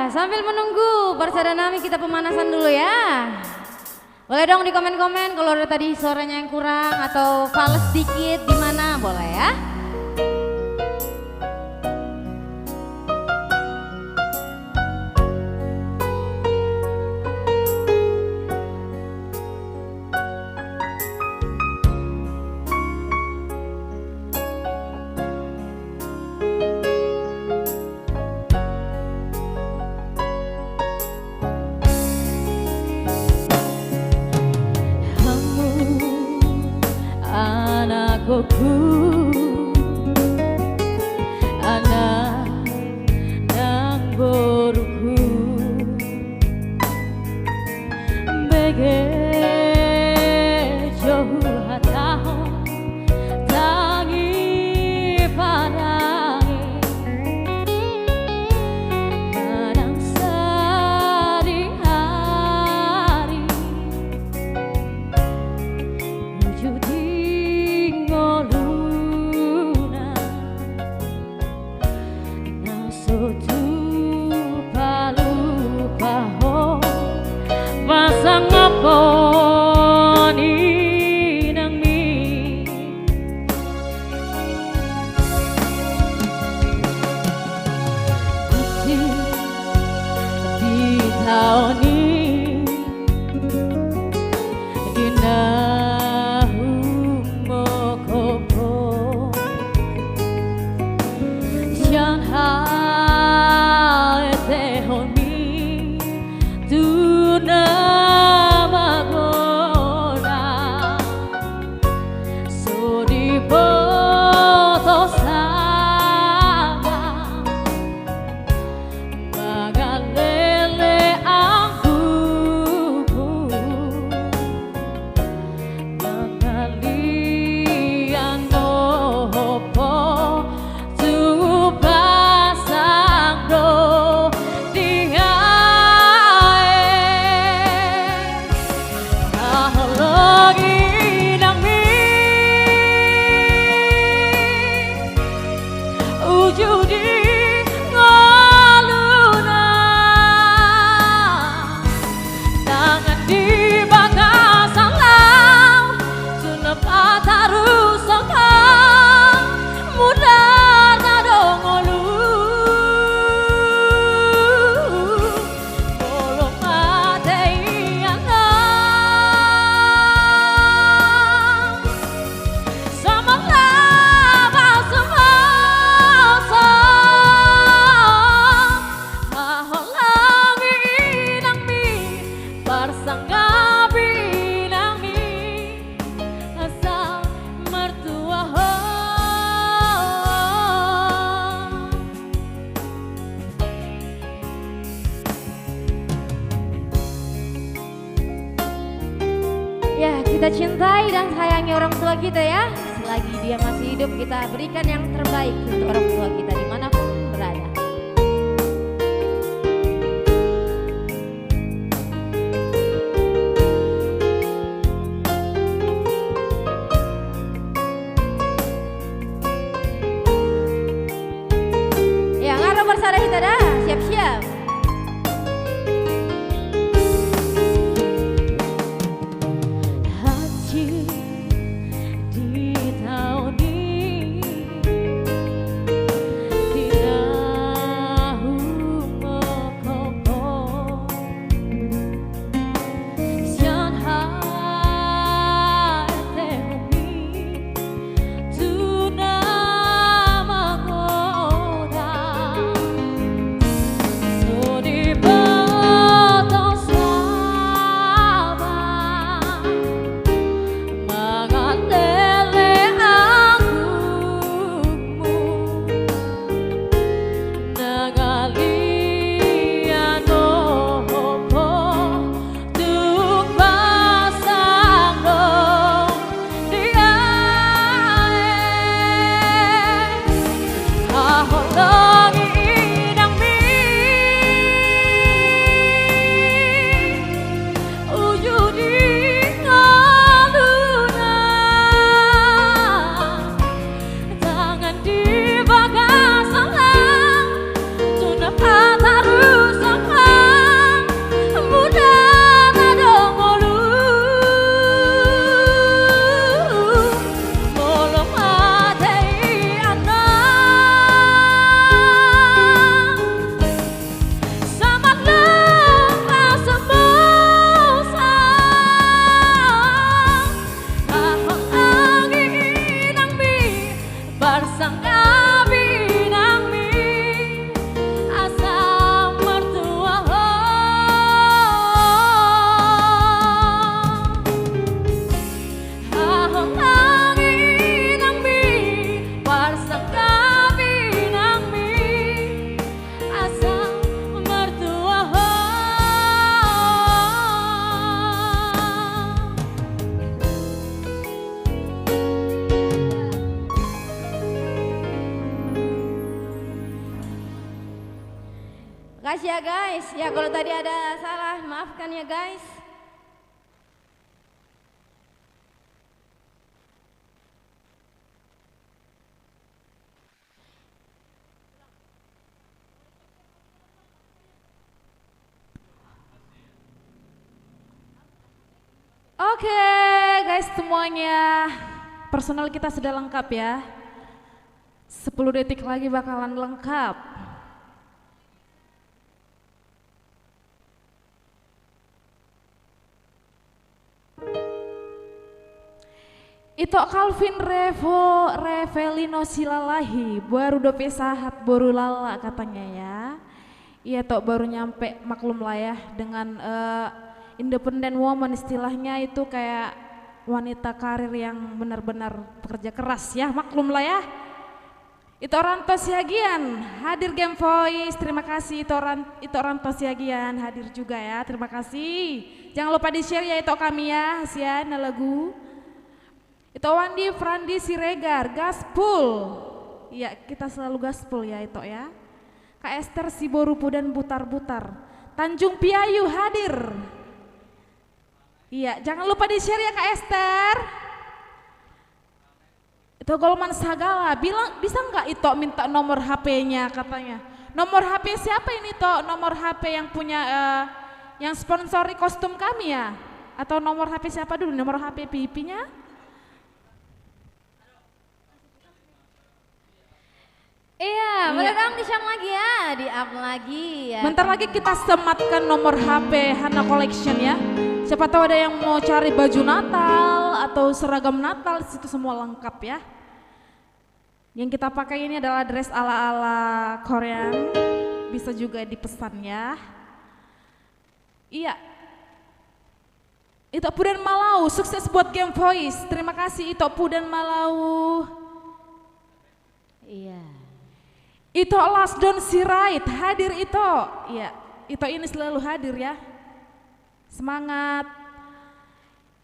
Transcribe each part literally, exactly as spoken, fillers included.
Sambil menunggu parsadanami, kita pemanasan dulu ya. Boleh dong di komen-komen kalau ada tadi suaranya yang kurang atau fals dikit di mana, boleh ya. Hamu anak gokhon, anak nang boruhon, bege jo huhatahon, tangi parange manang sadihari, uju di ngoluna. Na so tupa lupa ho pasangaphon inangmi. Di, di taon i di na humongkop ho sian haetehonmi tu na magodang, so diboto sanga mangalele angkubu. Mangalian nohop ho tu pasang do di aek. Haholongi inangmi uju di ngoluna. Tangan di bagasan laut tu na patarushon ho mudar na do ngolu. Molo mate i annon samarlaba sumoso. Haholongi inangmi, parsanggapi inangmi asa martua ho. Ya, kita cintai dan sayangi orang tua kita ya. Selagi dia masih hidup, kita berikan yang terbaik untuk orang tua kita dimanapun berada. Ya, nga ro marsada hita da, siap-siap. Hansit di taon i di na humongkop ho sian haetehonmi tu na magodang, so Makasih ya, guys. Ya, kalau tadi ada salah, maafkan ya, guys. Oke, guys, semuanya. Personal kita sudah lengkap ya. Sepuluh detik lagi bakalan lengkap. Ito Calvin Revo, Revelino Silalahi, baru dope sahat boru lala katanya ya. Iya tok, baru nyampe, maklum lah ya, dengan, eh, independent woman istilahnya itu kayak wanita karir yang benar-benar pekerja keras ya, maklum lah ya. Ito Ranto Siagian, hadir Game Voice. Terima kasih Ito Ran-, Ito Ranto Siagian hadir juga ya. Terima kasih. Jangan lupa di-share ya Ito kami ya, Sian na lagu. Ito Wandi Frandi Siregar, gaspol. Iya, kita selalu gaspol ya Ito ya. Kak Ester Siborupu dan Butar-Butar. Tanjung Piayu hadir. Iya, jangan lupa di-share ya Kak Ester. Ito Golman Sagala, bilang, "Bisa nggak Ito minta nomor H P-nya?" katanya. Nomor H P siapa ini, Ito? Nomor H P yang punya, eh, yang sponsori kostum kami ya? Atau nomor H P siapa dulu? Nomor H P Pipinya? Iya, iya. Boleh dong di-share lagi ya, di-up lagi ya. Bentar lagi kita sematkan nomor H P Hana Collection ya. Siapa tahu ada yang mau cari baju Natal atau seragam Natal, di situ semua lengkap ya. Yang kita pakai ini adalah dress ala-ala Korean, bisa juga dipesan ya. Iya. Ito Pudan Malau, sukses buat Game Voice. Terima kasih Ito Pudan Malau. Iya. Ito Lasdon Sirait, hadir Ito. Iya, Ito ini selalu hadir ya. Semangat.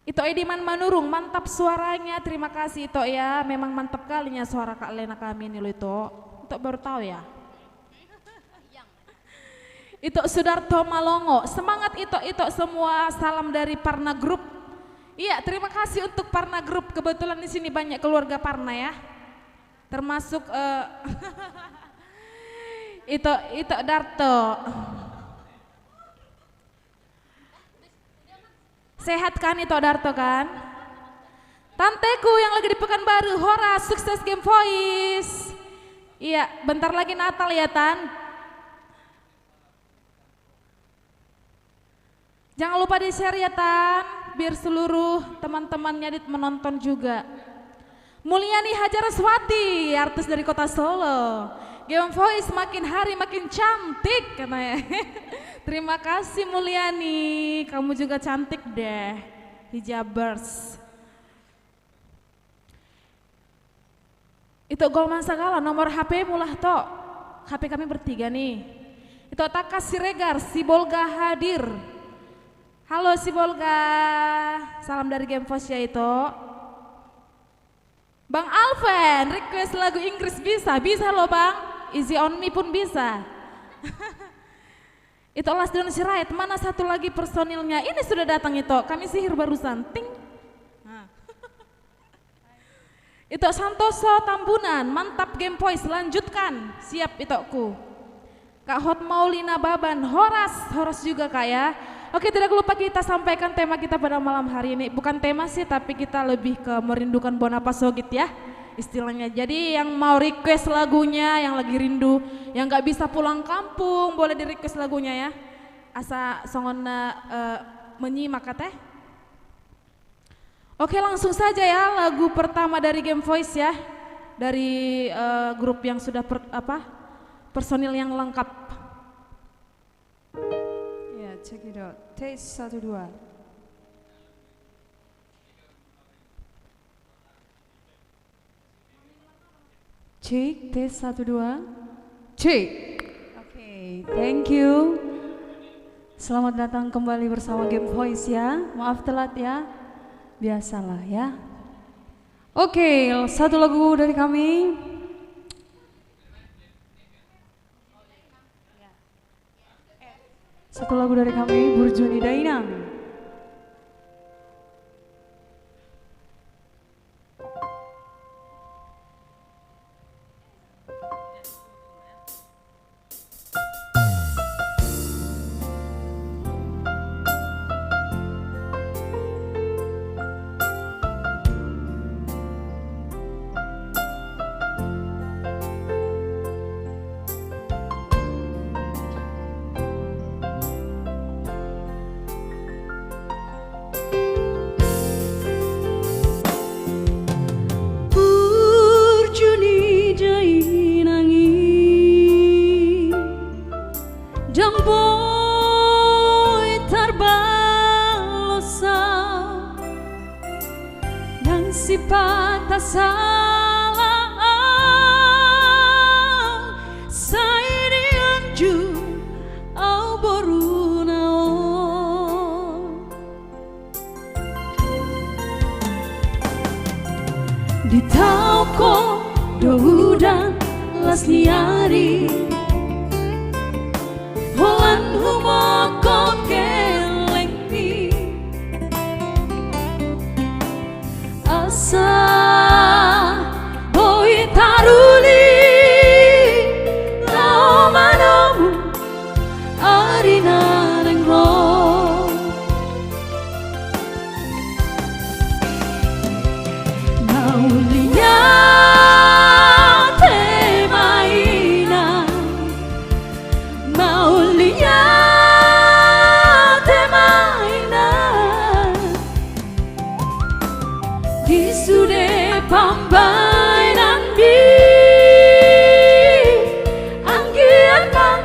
Ito Ediman Manurung, mantap suaranya. Terima kasih Ito ya. Memang mantap kalinya suara Kak Lena kami ini loh Ito. Ito baru tahu ya. Ito Sudarto Malongo, semangat Ito, Ito semua, salam dari Parna Group. Iya, terima kasih untuk Parna Group. Kebetulan di sini banyak keluarga Parna ya. Termasuk, eh, Ito, Ito Darto. Sehat kan Ito Darto kan? Tanteku yang lagi di Pekanbaru, horas, sukses Game Voice. Iya, bentar lagi Natal ya, Tan. Jangan lupa di-share ya, Tan, biar seluruh teman-temannya di-, menonton juga. Mulyani Hajaraswati, artis dari Kota Solo. Game Voice makin hari makin cantik, katanya. Terima kasih, Mulyani. Kamu juga cantik deh. Hijabers. Ito Golman Sagala, nomor H P-mu lah, Tok. H P kami bertiga nih. Ito Takas Siregar, Sibolga hadir. Halo Sibolga, salam dari Game Voice ya, Ito. Bang Alven, request lagu Inggris bisa? Bisa loh, Bang. Easy on me pun bisa. Ito Lasdon Sirait, mana satu lagi personilnya? Ini sudah datang, Ito. Kami sihir barusan. Ting. Nah. Ito Santoso Tambunan, mantap Game Voice, lanjutkan. Siap, Itoku. Kak Hot Maulina Baban, horas, horas juga, Kak, ya. Oke, tidak lupa kita sampaikan tema kita pada malam hari ini. Bukan tema sih, tapi kita lebih ke merindukan bona pasogit, ya, istilahnya. Jadi, yang mau request lagunya, yang lagi rindu, yang nggak bisa pulang kampung, boleh di-request lagunya, ya. Asa songon na, eh, menyimak, katanya. Oke, langsung saja ya, lagu pertama dari Game Voice ya, dari, eh, grup yang sudah per-, apa, personil yang lengkap. Ya, check it out. Tes satu, dua. Cek, tes satu, dua. Cek. Oke, thank you. Selamat datang kembali bersama Game Voice ya. Maaf telat ya. Biasalah ya. Oke, satu lagu dari kami. Satu lagu dari kami, Burju ni Dainang. Burju ni Dainang i, ndang boi tarbalosa, nang sipata sala au, sai dianju au boruna on. Ditaon ho do udan las ni ari, holan humongkop gellengmi, asa boi taruli laho manomu ari na naeng ro. Mauliate ma inang, mauliate ma inang, di sude pambahenanmi, anggiat ma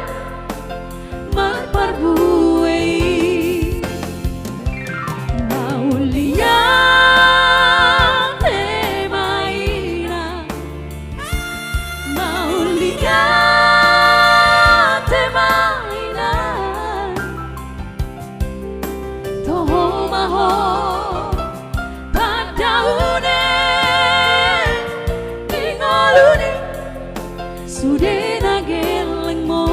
marparbue i. Mauliate ma inang, mauliate ma inang, toho ma ho pandaune di ngolu ni sude na gellengmu.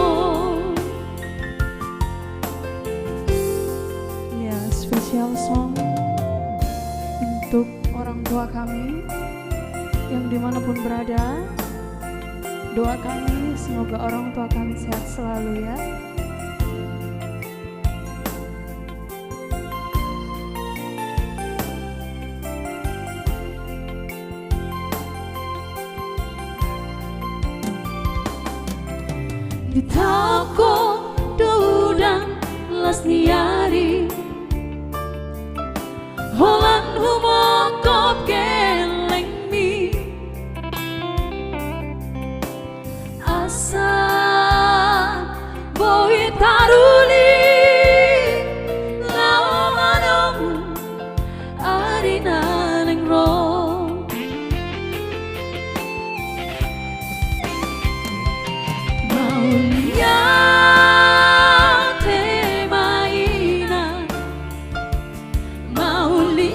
Ya, special song untuk orang tua kami yang dimanapun berada. Doa kami, semoga orang tua kami sehat selalu, ya. Ditaon ho do udan las ni ari, holan humongkop gellengmi, asa boi taruli laho manomu ari na naeng ro. Mauliate ma inang, mauliate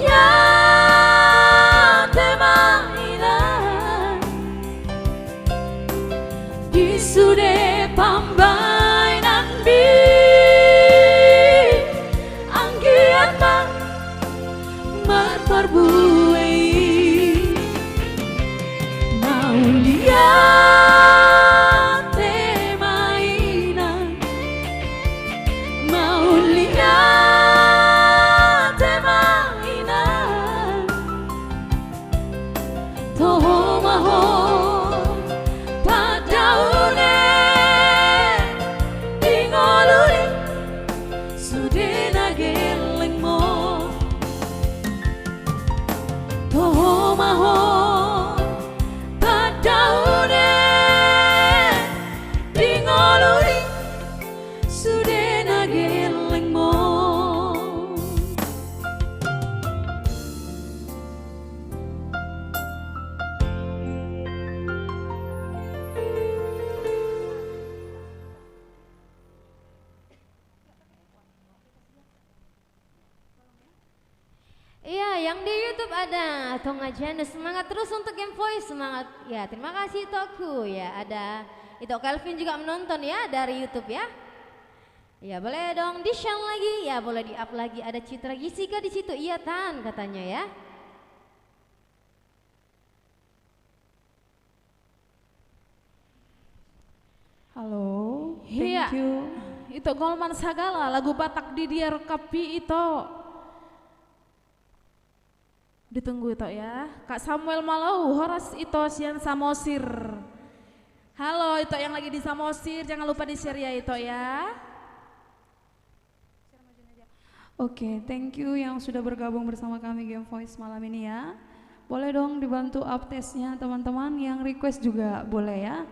ma inang, di sude pambahenanmi, anggiat ma marparbue i. Mauliate ma inang, mauliate ma inang, toho ma ho pandaune di ngolu ni sude na gellengmu. Toho ma ho pandaune di ngolu ni sude na gellengmu. Iya, yang di YouTube ada Tonga Janus, semangat terus untuk Game Voice, semangat. Ya, terima kasih Tokku. Ya, ada Ito Kelvin juga menonton ya dari YouTube ya. Ya, boleh dong di-share lagi. Ya, boleh di-up lagi. Ada Citra Jessica di situ. Iya, Tan, katanya ya. Halo, thank you. Ito Golman Sagala, lagu Batak di dia rekapi ito. Ditunggu ito ya. Kak Samuel Malou, horas ito sian Samosir. Halo, ito yang lagi di Samosir, jangan lupa di-share ya ito ya. Oke, thank you yang sudah bergabung bersama kami Game Voice malam ini ya. Boleh dong dibantu up test-nya teman-teman, yang request juga boleh ya.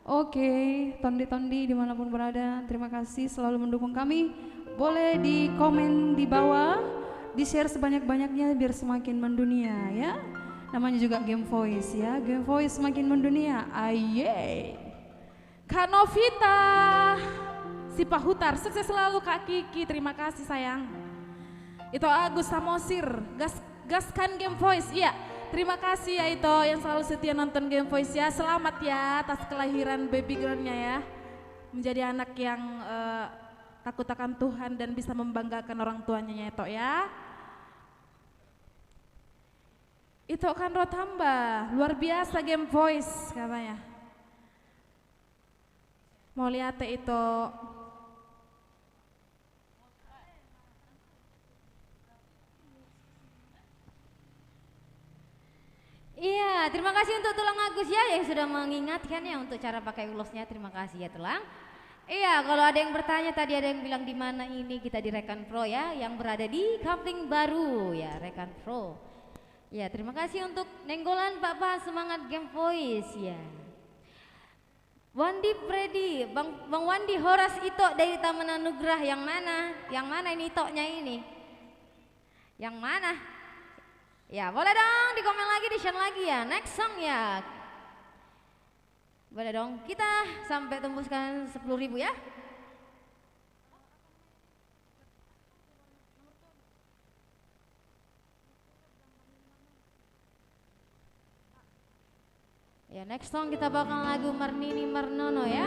Oke, tondi-tondi dimanapun berada, terima kasih selalu mendukung kami. Boleh di komen di bawah, di-share sebanyak-banyaknya biar semakin mendunia ya. Namanya juga Game Voice ya, Game Voice semakin mendunia. Aye. Kak Novita Sipahutar, sukses selalu Kak Kiki, terima kasih sayang. Ito Agus Samosir, gas, gaskan Game Voice, iya. Terima kasih ya Ito yang selalu setia nonton Game Voice ya. Selamat ya atas kelahiran baby girl-nya ya. Menjadi anak yang eh, takut akan Tuhan dan bisa membanggakan orang tuanya ya Ito ya. Ito Kanro Tamba, luar biasa Game Voice katanya. Mauliate Ito. Iya, terima kasih untuk Tulang Agus ya yang sudah mengingatkan ya untuk cara pakai ulosnya. Terima kasih ya Tulang. Iya, kalau ada yang bertanya tadi ada yang bilang di mana ini, kita di Rekan Pro ya, yang berada di Kapling Baru ya, Rekan Pro. Ya, terima kasih untuk Nenggolan Pak Pak, semangat Game Voice ya. Wandi Freddy, Bang, Bang Wandi, horas Ito dari Taman Anugerah, yang mana? Yang mana ini Ito-nya ini? Yang mana? Ya, boleh dong, di komen lagi, di-share lagi ya. Next song ya. Boleh dong, kita sampai tembuskan sepuluh ribu ya. Ya, next song kita bawakan lagu Marnini Marnono ya.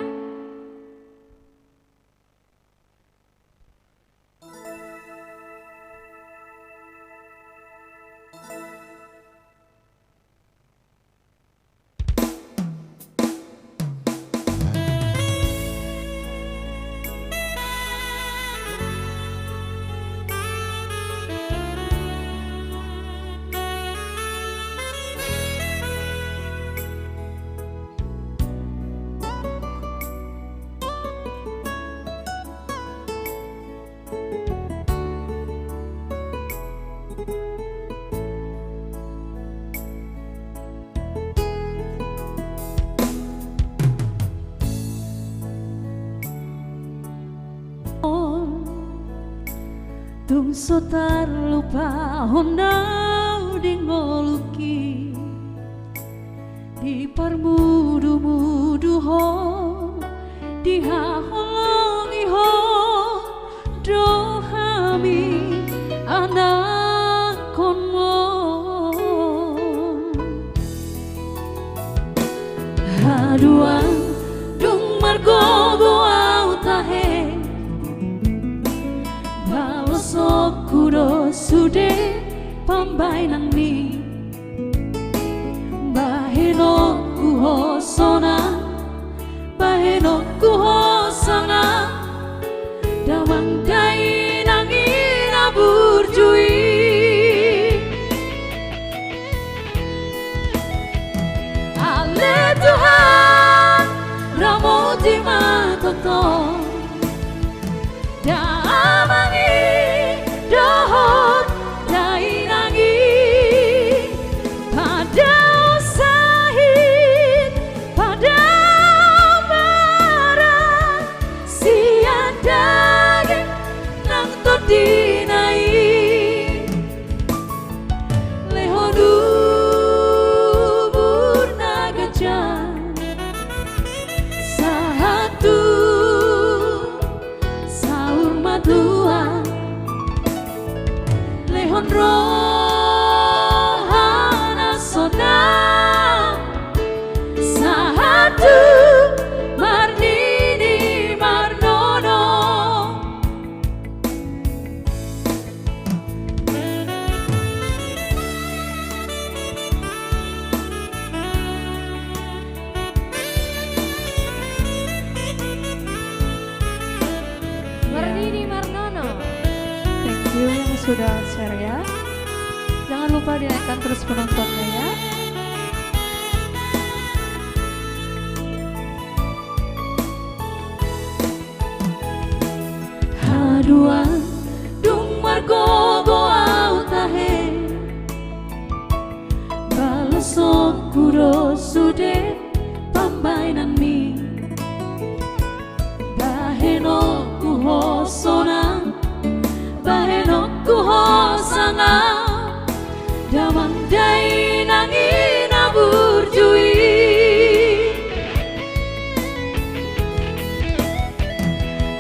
Tung so tarlupa hon au di ngolungki. Diparmudumudu ho, dihaholongi ho do hami anakhonmu. Haduan dung margogo au tahe, balosonku do sude pambahenanmi. Bahenonku ho sonang, bahenonku ho sonang, damang dainang i na burju i. Ale Tuhan, ramoti ma tongtong. Damang i dohot dainang i, You yang sudah share ya. Jangan lupa dinaikkan terus penontonnya ya. Haduan dung margogo au tahe, balosonku do sude pambaenanmi. Bahenonku ho sonang, bahenonku ho sangap, damang dainang i na burju i.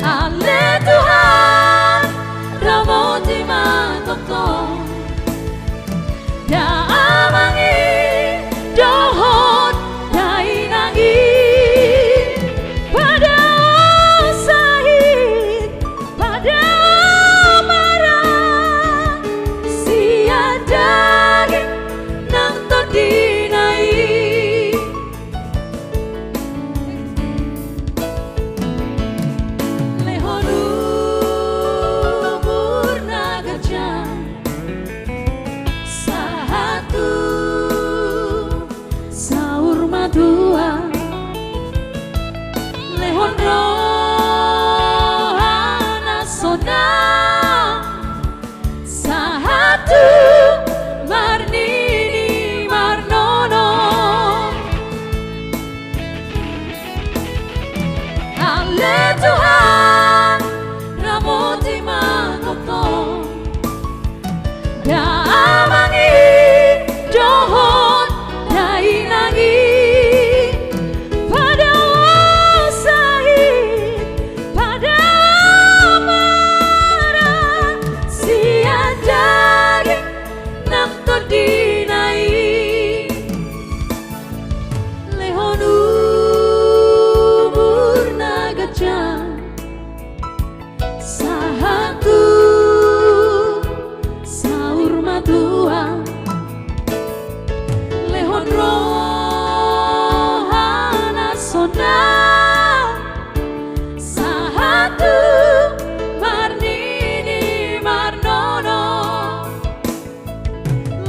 Ale Tuhan, ramoti ma tongtong da amang i dohot dainang i, padaosahit, padaomara, sian daging nang tondina i. Lehon umur na ganjang sahat tu saur matua, lehon roha na sonang sahat tu marnini marnono. Ale Tuhan, ramoti ma tongtong da amang i dohot dainang i, padaosahit, padaomara, sian daging nang tondina i. Lehon umur na ganjang sahat tu saur matua, lehon roha na sonang sahat tu marnini marnono.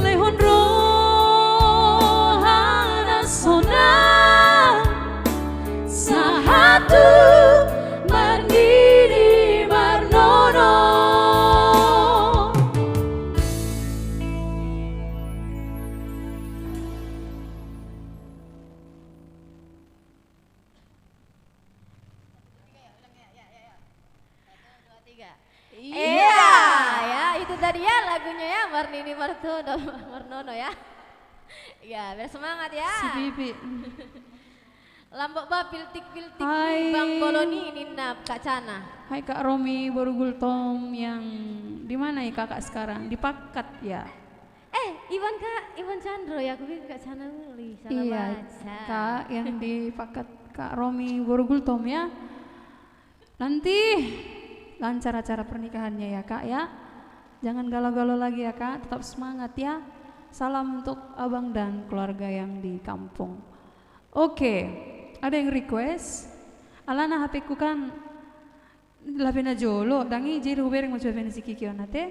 Lehon roha na sonang sahat tu marnini marnono. Iya, ya, itu tadi ya lagunya ya, Marnini Martono, Marnono ya. Ya, bersemangat ya. Si Bibi. Lambok ba piltik-piltik ni Bang Bolon i ninna Kak Cana. Hai Kak Romi, boru Gultom yang di mana ya Kakak sekarang? Di Paket ya. Eh, Iwan Kak, Iwan Chandro ya, aku pikir Kak Cana Uli, salah baca. Iya, Kak, yang di Paket, Kak Romi, boru Gultom ya. Nanti lancar acara pernikahannya ya, Kak, ya. Jangan galau-galau lagi ya, Kak, tetap semangat ya. Salam untuk Abang dan keluarga yang di kampung. Oke, ada yang request. Alana H P-ku kan Lape na jolo, ndang i jadi hubereng ma tu H P ni si Kiki on ate.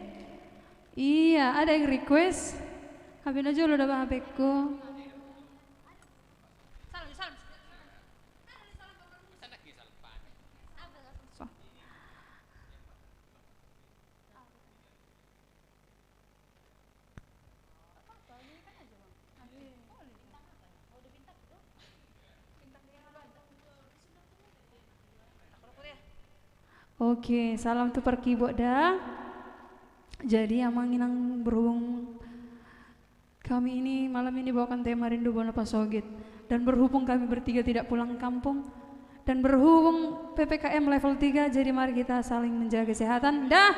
Iya, ada yang request. Lape na jolo da ba H P-ku. So. Oke, salam tu parkibot da. Jadi amang inang, berhubung kami ini malam ini bawakan tema Rindu Bona Pasogit, dan berhubung kami bertiga tidak pulang kampung, dan berhubung P P K M level tiga, jadi mari kita saling menjaga kesehatan. Dah.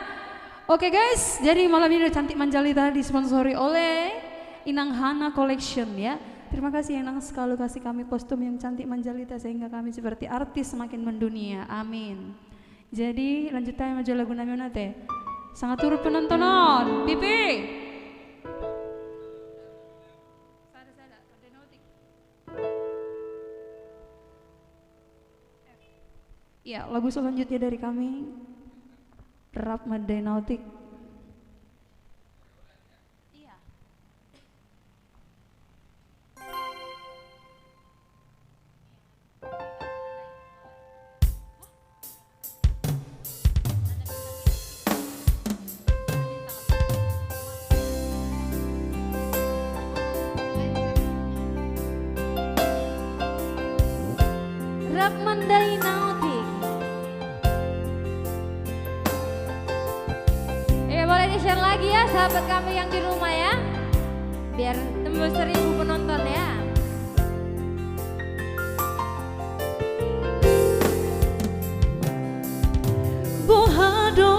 Oke guys, jadi malam ini udah cantik manjalita disponsori oleh Inang Hana Collection ya. Terima kasih Inang selalu kasih kami kostum yang cantik manjalita sehingga kami seperti artis semakin mendunia. Amin. Jadi lanjut aja ma jo lagu nami on ate. Sanga turut penonton on. Pipi. Sada, sada. Iya, lagu selanjutnya dari kami, Rap Made Nautic. Boleh di-share lagi ya, sahabat kami yang di rumah ya. Biar tembus seribu penonton ya. Boha do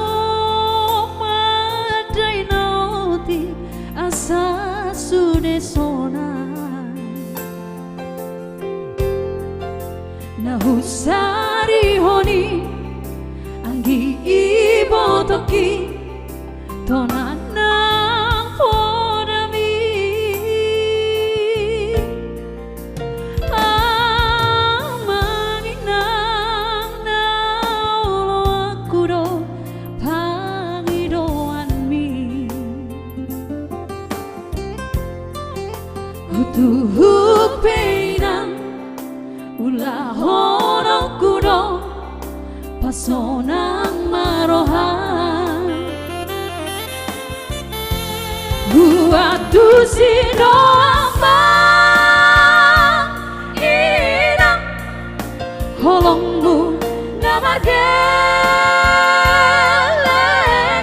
ma dainoti asa sude sonang. Na husarihon i anggi, ibotongki tona nang podami. Amang inang, na oloanku do pangidoanmi. Hutuhuk pe inang, ulahononku do pasonang ma roham. Huantusi do amang inang holongmu na margelleng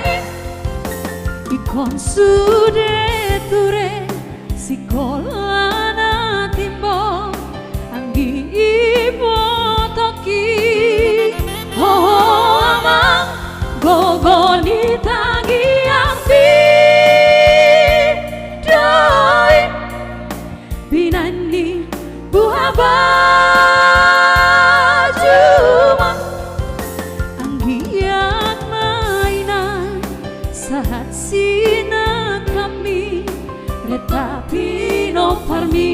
i. Ingkon sude ture sikola na timbo anggi, ibotongki. Hoho amang, gogo ni tangiangmi do i, binahen ni buhabaju ma. Anggiat ma inang sahat sinangkapmi, renta pinomparmi.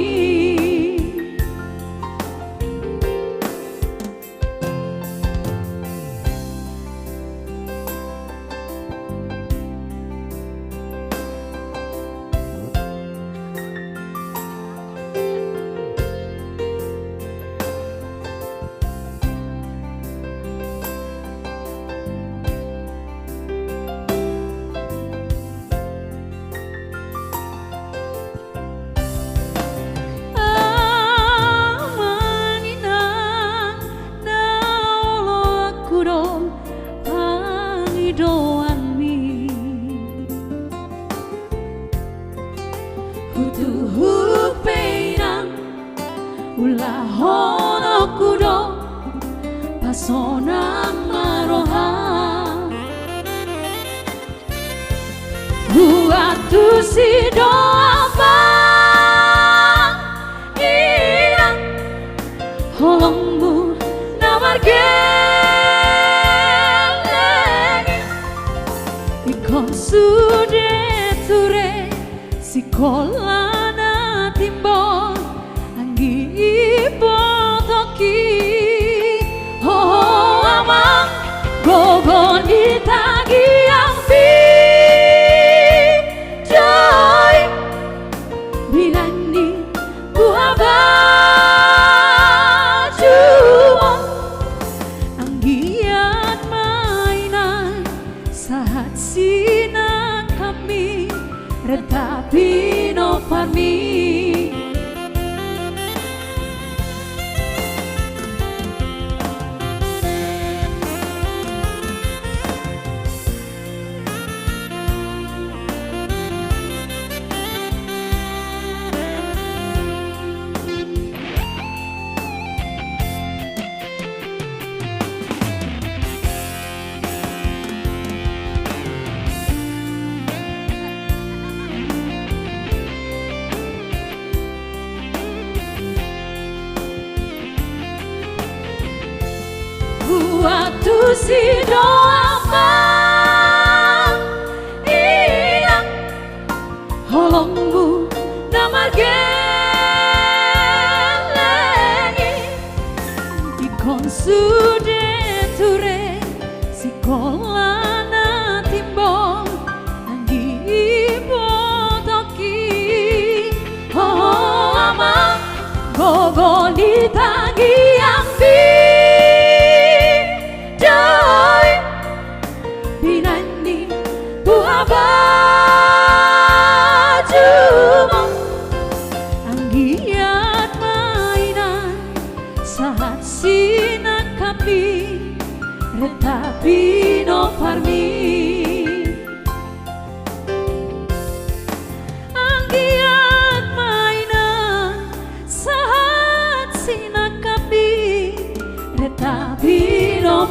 Amang inang, na oloanku do pangidoanmi. Hutuhuk pe inang, ulahononku do pasonang ma roham. Huantusi do amang inang holongmu na margelleng i. Ingkon sude ture sikola na timbo anggi, ibotongki. Hoho amang, gogo ni tangiangmi do i, binahen ni buhabaju ma. Anggiat ma inang sahat sinangkapmi, renta pinomparmi. Huantusi do amang inang holongmu na margelleng i. Ingkon sude ture sikola na timbo anggi, ibotongki. Hoho amang, gogo ni tangiangmi do i, binahen ni buhabaju ma. Anggiat ma inang sahat sinangkapmi, renta pinomparmi.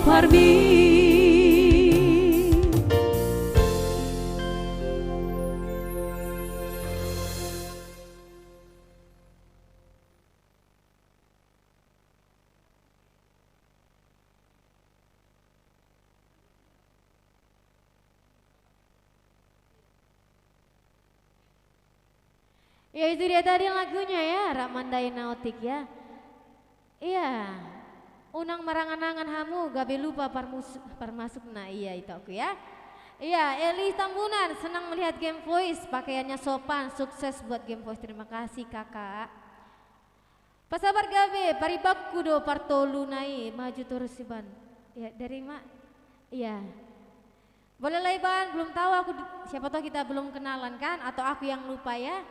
Parmi. Ya, itu dia tadi lagunya ya, Rap Mandai Naotik ya. Iya. Unang marangan-angan hamu, gabe lupa parmus-, parmasukna, iya, itokku ya. Iya, Eli Tambunan, senang melihat Game Voice, pakaiannya sopan, sukses buat Game Voice. Terima kasih, Kakak. Pasabar gabe, paribakku do partolu nai, maju terus, Iban. Ya, dari ma-, iya. Bolehlah, Iban, belum tahu aku, siapa tahu kita belum kenalan kan, atau aku yang lupa ya.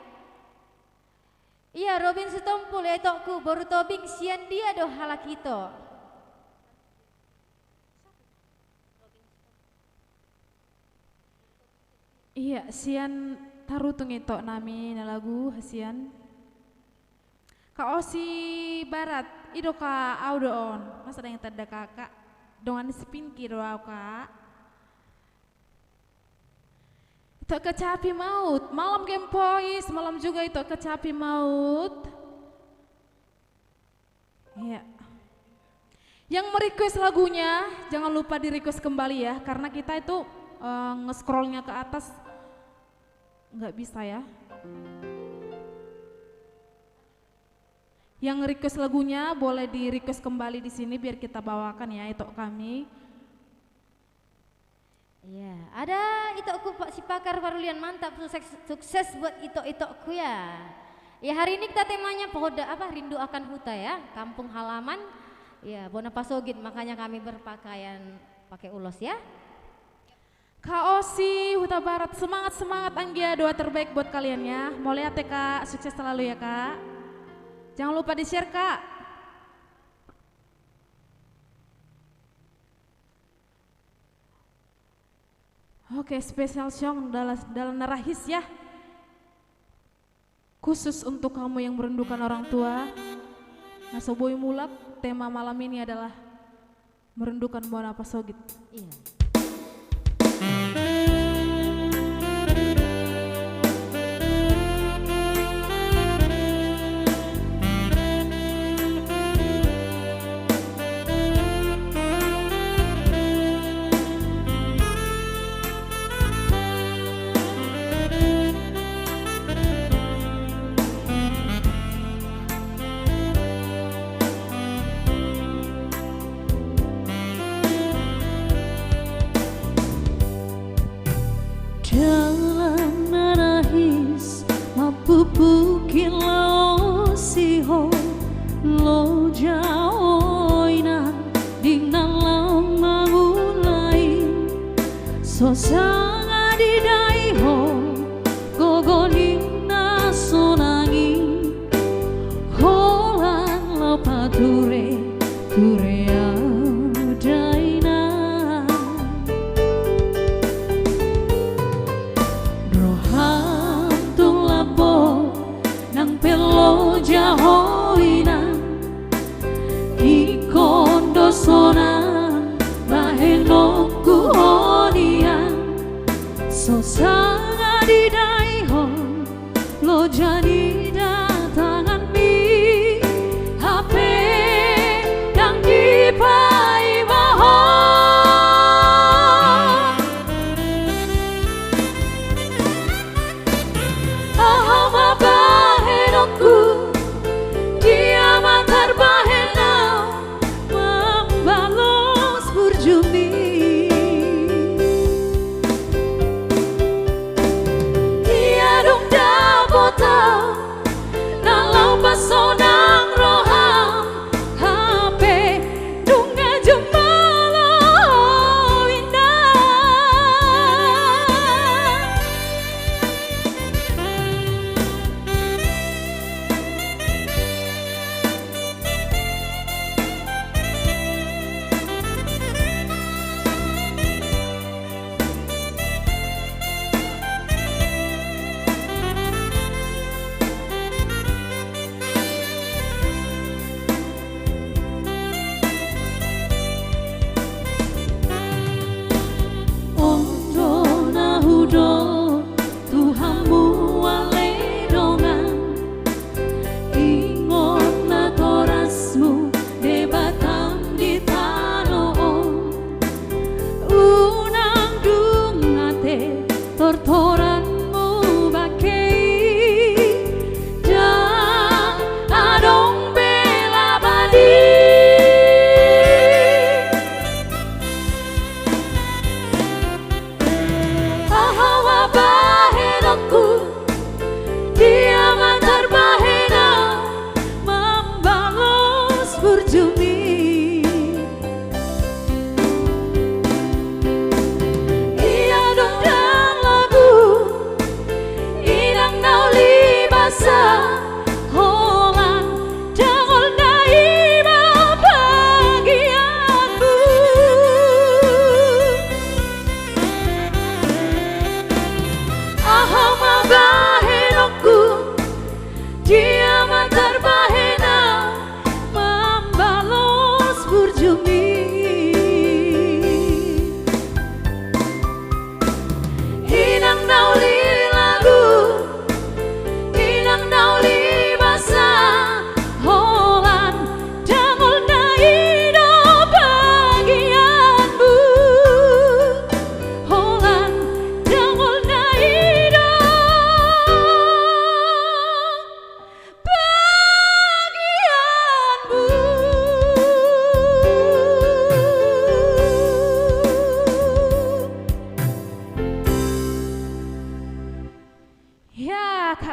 Iya, Robin Sitompul, ya, itokku, boru Tobing, sian dia do halak ito. Iya, sian Tarutung ito nami na lagu, sian. Kak Osi Barat, i do Kak, au do on. Masa dang tanda Kakak? Dongan si Pinki do au, Kak. Ito Kecapi Maut, malam Game Voice, malam juga Ito Kecapi Maut. Iya. Yang merequest lagunya, jangan lupa di-request kembali ya, karena kita itu, eh, nge-scrollnya ke atas nggak bisa ya. Yang request lagunya boleh di-request kembali di sini biar kita bawakan ya, Ito kami. Iya, ada itokku, Pak, si Pakar Parulian, mantap, sukses, sukses buat itok-itokku ya. Ya, hari ini kita temanya Pohoda apa, Rindu Akan Huta ya, kampung halaman. Ya, bona pasogit, makanya kami berpakaian pakai ulos ya. Kak Osi, Huta Barat, semangat, semangat, anggia, doa terbaik buat kalian ya. Mauliate, Kak, sukses selalu ya, Kak. Jangan lupa di-share, Kak. Oke, special song Dala-, Dalan na Rahis ya. Khusus untuk kamu yang merindukan orang tua. Na so boi mulak, tema malam ini adalah merindukan bona pasogit. Iya. Dalan na rahis mampupuki laos i ho, loja ho inang, di na laho mangulai. So sanga didai ho gogo ni na sonang i, holan laho pature ture au dainang. Roham tung lambok nang pe loja ho inang, ingkon do sonang bahenonku ho nian. So sanga didai ho loja ni datanganmi, hape ndang dipaima ho. Aha ma bahenonku, dia ma tarbahen au mambalos burjumu i.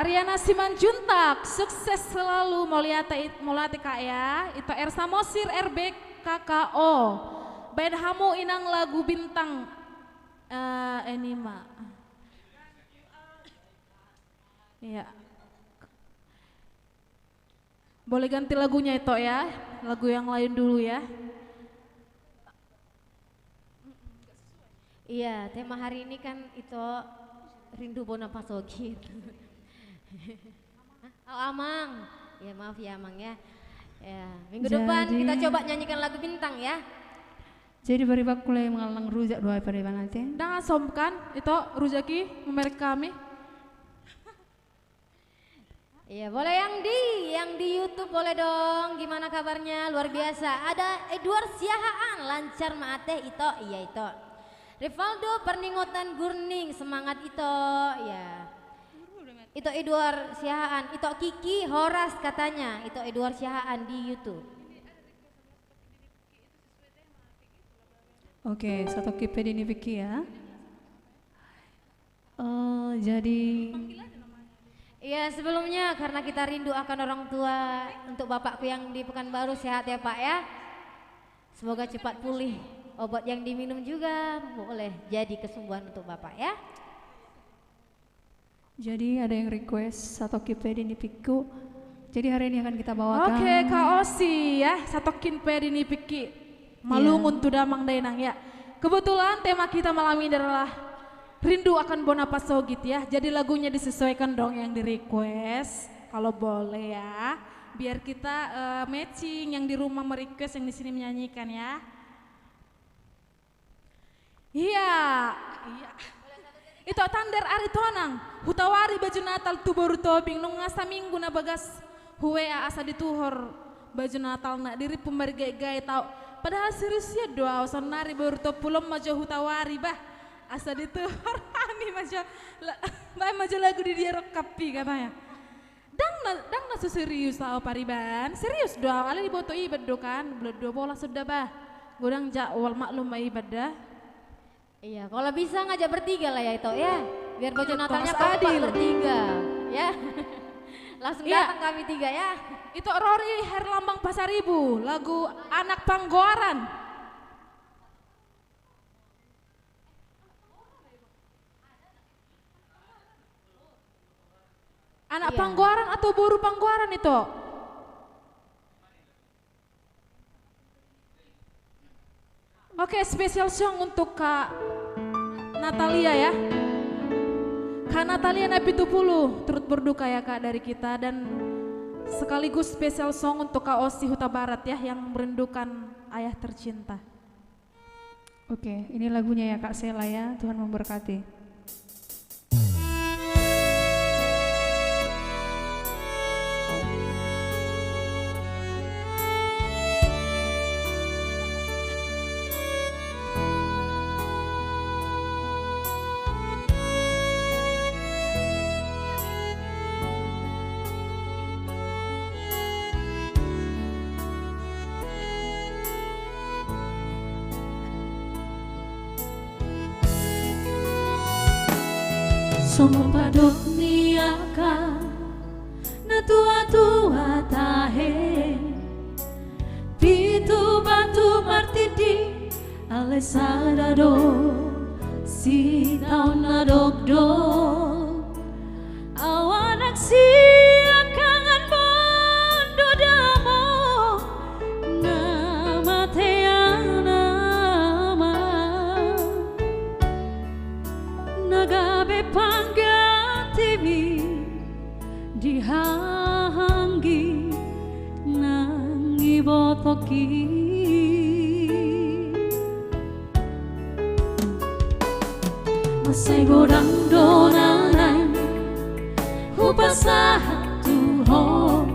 Riana Simanjuntak, sukses selalu, mauliate, mauliate Kak ya. Ito R Samosir R B K K O. Baen hamu inang lagu bintang, eh, Enima. Iya. Boleh ganti lagunya, Ito, ya. Lagu yang lain dulu, ya. Iya, tema hari ini kan, Ito, rindu bona pasogit. Hah? Oh, Amang. Ya, maaf ya, Amang, ya. Ya, minggu depan kita coba nyanyikan lagu bintang, ya. Jadi, paribanku lae mangallang rujak do au, pariban ate. Ndang asomkan, Ito, rujak i, memerek hami. Iya, boleh yang di, yang di YouTube boleh dong. Gimana kabarnya? Luar biasa. Ada Edward Siahaan, lancar ma ate, Ito. Iya, Ito. Rivaldo Parningotan Gurning, semangat, Ito. Iya. Ito Edward Siahaan, Ito Kiki, horas katanya. Ito Edward Siahaan di YouTube. Oke, satongkin pe di Nipiki ya. Eh, jadi, iya, sebelumnya karena kita rindu akan orang tua, untuk bapakku yang di Pekanbaru, sehat ya, Pak, ya. Semoga cepat pulih. Obat yang diminum juga boleh jadi kesembuhan untuk Bapak, ya. Jadi, ada yang request satongkin pe di Nipikku. Jadi, hari ini akan kita bawakan. Oke, Kak Osi ya, satongkin pe di Nipikki. Iya. Malungun tu damang dainang ya. Kebetulan tema kita malam ini adalah rindu akan bona pasogit ya. Jadi, lagunya disesuaikan dong yang di-request. Kalau boleh ya. Biar kita, eh, matching, yang di rumah me-request, yang di sini menyanyikan ya. Iya, iya. Ito Tander Aritonang, hutawari baju Natal tu boru Tobing, nunga saminggu na bagas hu-W A asa dituhor baju Natalna, dirimpu marigait-gait au. Padahal serius ia do au, saonnari boru Tompul on ma jo hutawari bah. Asa dituhor hami ma jo, la-, baen ma jo lagu Di Dia Rongkap i katanya. Ndang na, ndang na so serius au pariban, serius do au, alai diboto Iban do kan, bulan dua bolas sudah bah. Godang jadwal, maklum ma Iban da. Iya, kalau bisa ngajak bertiga lah ya, Ito, ya. Biar baju Natalnya kompak bertiga, ya. Langsung datang kami tiga, ya. Ito Rori Herlambang Pasaribu, lagu Anak Panggoaran. Anak Panggoaran atau boru Panggoaran, Ito? Oke, special song untuk Kak Natalia ya. Kak Natalia Napitupulu turut berduka ya, Kak, dari kita, dan sekaligus special song untuk Kak Osi Hutabarat ya, yang merindukan ayah tercinta. Oke, ini lagunya ya, Kak Sela ya. Tuhan memberkati. Songon pandok ni angka na tua-tua tahe, pitu batu martindi, alai sada do sitaon na dokdok. Au anak siangkangan mondo damang na matean ama, na gabe panggantiMi di haha anggi nang ibotongki. Mansai godang do na naeng hupasahat tu Ho,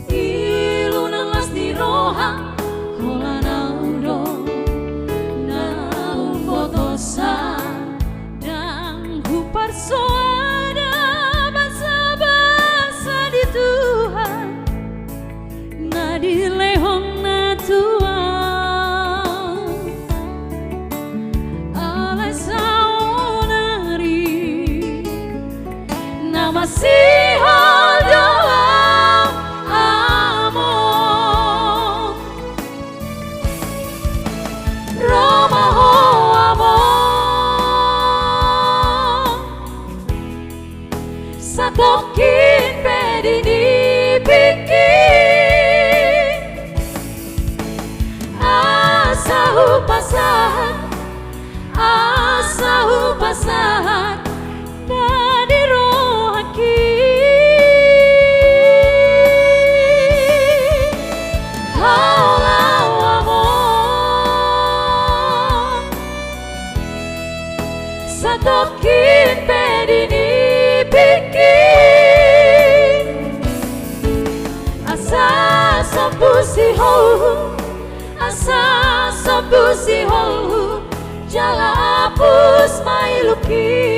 ilu na las ni roha, holan Au do na umbotosa. Ndang huparsoada basa-basa di Tuhan na dilehonNa tu ahu. Alai saonari na ma Sihol do au amang. Ro ma ho amang. Satongkin pe di nipingki. Asa hupasahat, asa hupasahat na di rohangki. Holan au amang. Satongkin pe di nipingki. Asa sombu sihol, asa sombu sihol jala apus ma ilungki.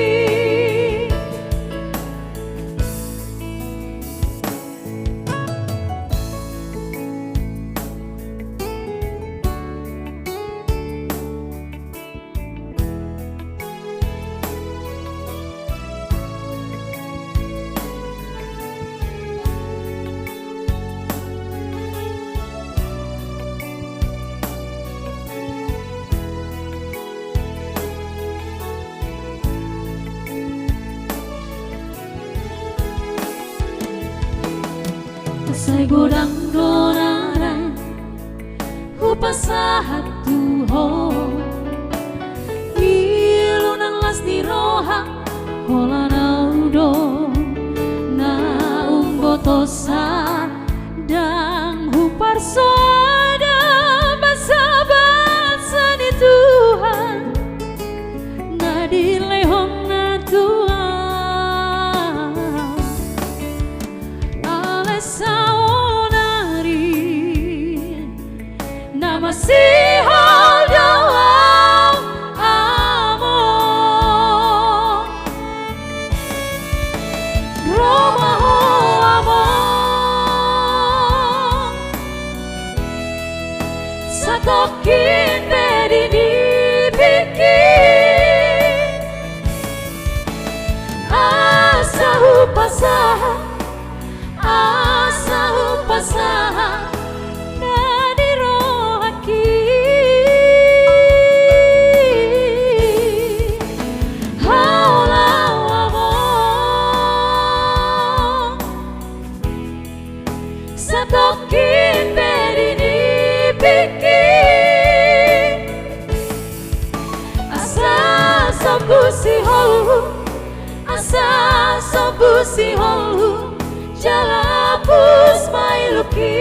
Sai godang do na naeng hupasahat tu ho. Ilu nang las ni roha, holan au do na umbotosa. Ndang huparsoada basa-basa ni Tuhan na dilehonNa tu au. Alai saonari na masihol do au amang. Ro ma ho amang. Satongkin pe di nipingki. Asa hupasahat, asa hupasahat na di rohangki. Holan au amang. Satongkin pe di nipingki. Asa sombu sihol, asa sombu sihol jala apus ma ilungki.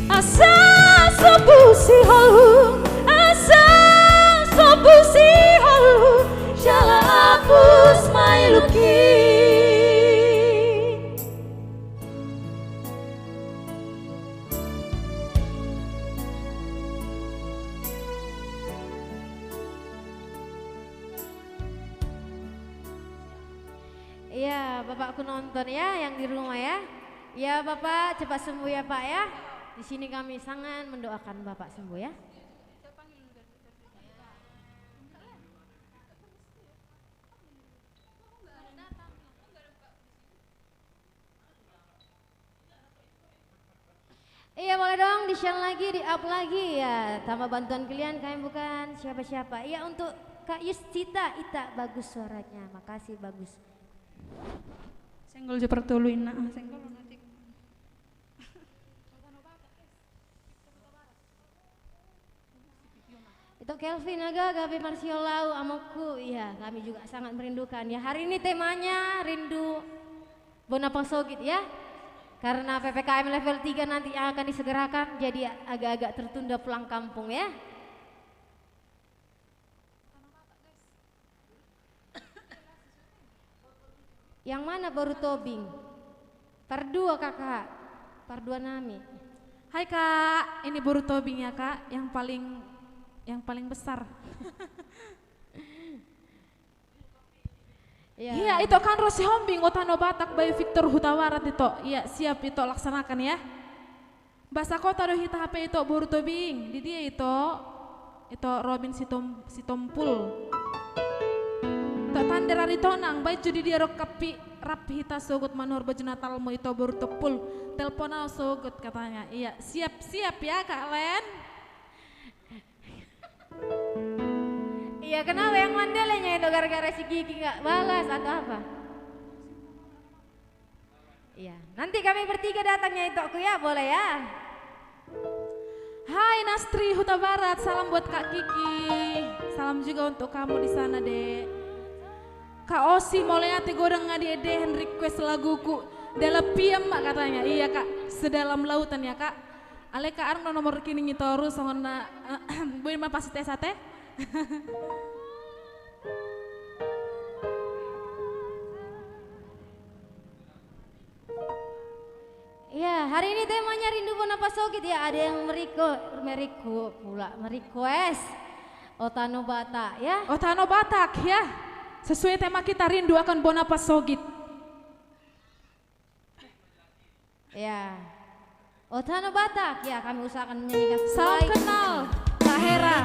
Asa sombu sihol, asa sombu sihol jala apus ma ilungki. Iya, Bapak penonton ya, yang di rumah ya. Ya, Bapak cepat sembuh ya, Pak ya. Di sini kami sangat mendoakan Bapak sembuh ya. Iya, boleh dong di-share lagi, di-up lagi ya. Tanpa bantuan kalian, kami bukan siapa-siapa. Iya, untuk Kak Yuscita Ita, bagus suaranya. Makasih, bagus. Senggol jo partolu inna. Ah, senggol nanti. Ito Kelvin, aga gabe marsihola au amangku. Iya, kami juga sangat merindukan. Ya, hari ini temanya rindu bona pasogit ya. Karena P P K M level tiga nanti yang akan disegerakan, jadi agak-agak tertunda pulang kampung ya. Yang mana boru Tobing? Pardua, Kakak. Pardua nami. Hai, Kak, ini boru Tobing ya, Kak, yang paling, yang paling besar. Iya. Iya, ito kan ro Sihombing, o Tano Batak, Bayu Victor Hutabarat ito. Iya, siap ito, laksanakan ya. Bahasa kota do hita hape ito, boru Tobing. Di dia ito? Ito Robin Sitom-, Sitompul. Tok Tande Raritonang, baen jo di dia rongkappi, rap hita sogot manuhor baju Natalmu, ito boru Tompul. Telpon au sogot katanya. Iya, siap-siap ya, Kak Len. Iya, kenapa yang mandele nya itu, gara-gara si Kiki nggak balas atau apa? Iya, nanti kami bertiga datang ya, itokku ya, boleh ya? Hai Nastri Hutabarat, salam buat Kak Kiki. Salam juga untuk kamu di sana, Dek. Kak Osi, mauliate, godang nga diedehon request laguku Dalam Pian ma katanya. Iya, Kak, Sedalam Lautan ya, Kak. Alai, Kak, adong do nomor rekening i toru, songon na, boi ma pasitesate. Ya, hari ini temanya Rindu Bona Pasogit ya, ada yang meriko-, meriko pula, merequest O Tano Batak ya. O Tano Batak ya. Sesuai tema kita, rindu akan bona pasogit. Ya. O Tano Batak ya, kami usahakan menyanyikan. Salam sesuai kenal, Kak Hera.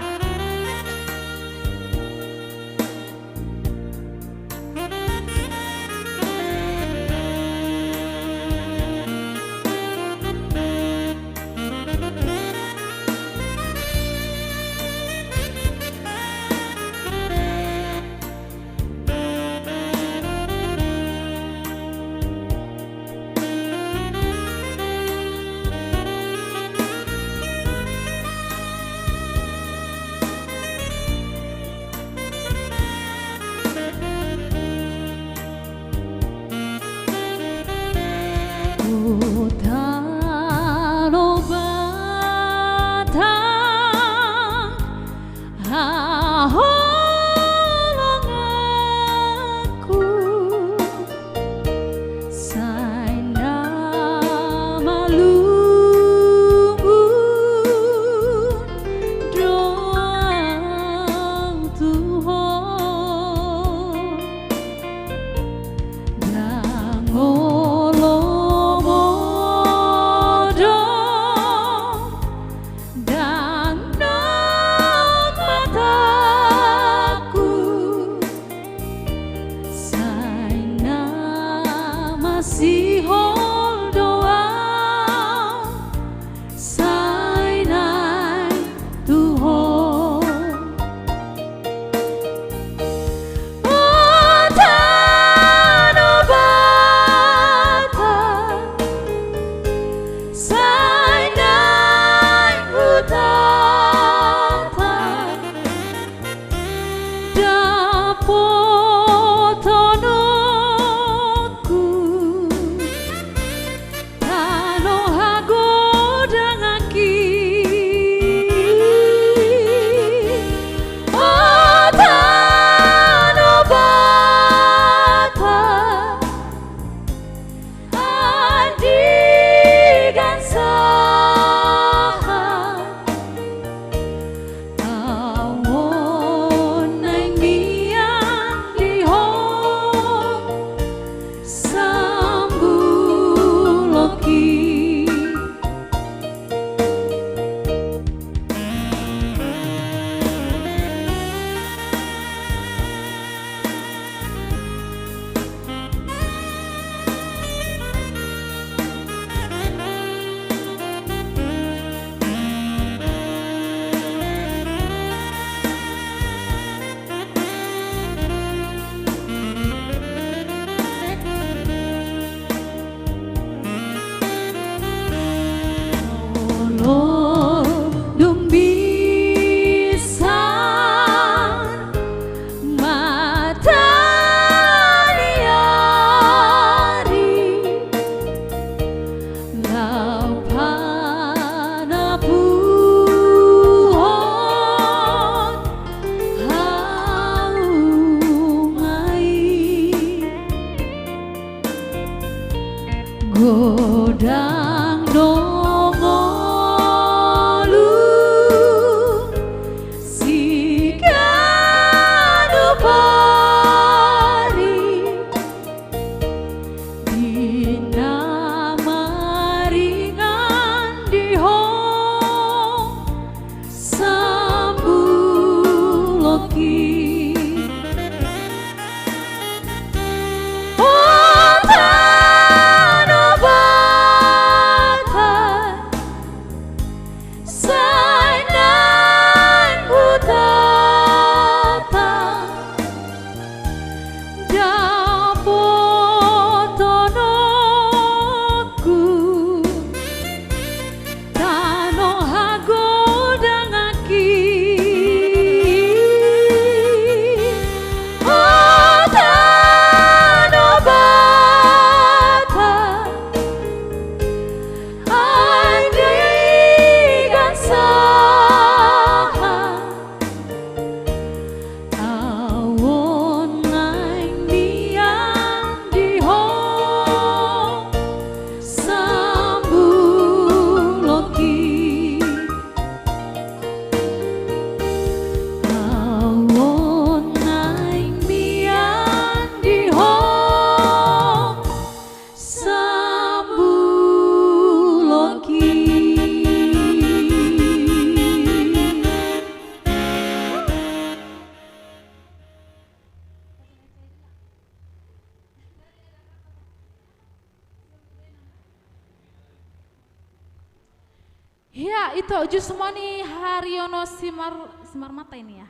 Ito Jusmani Haryono Simar, Simarmata ini ya.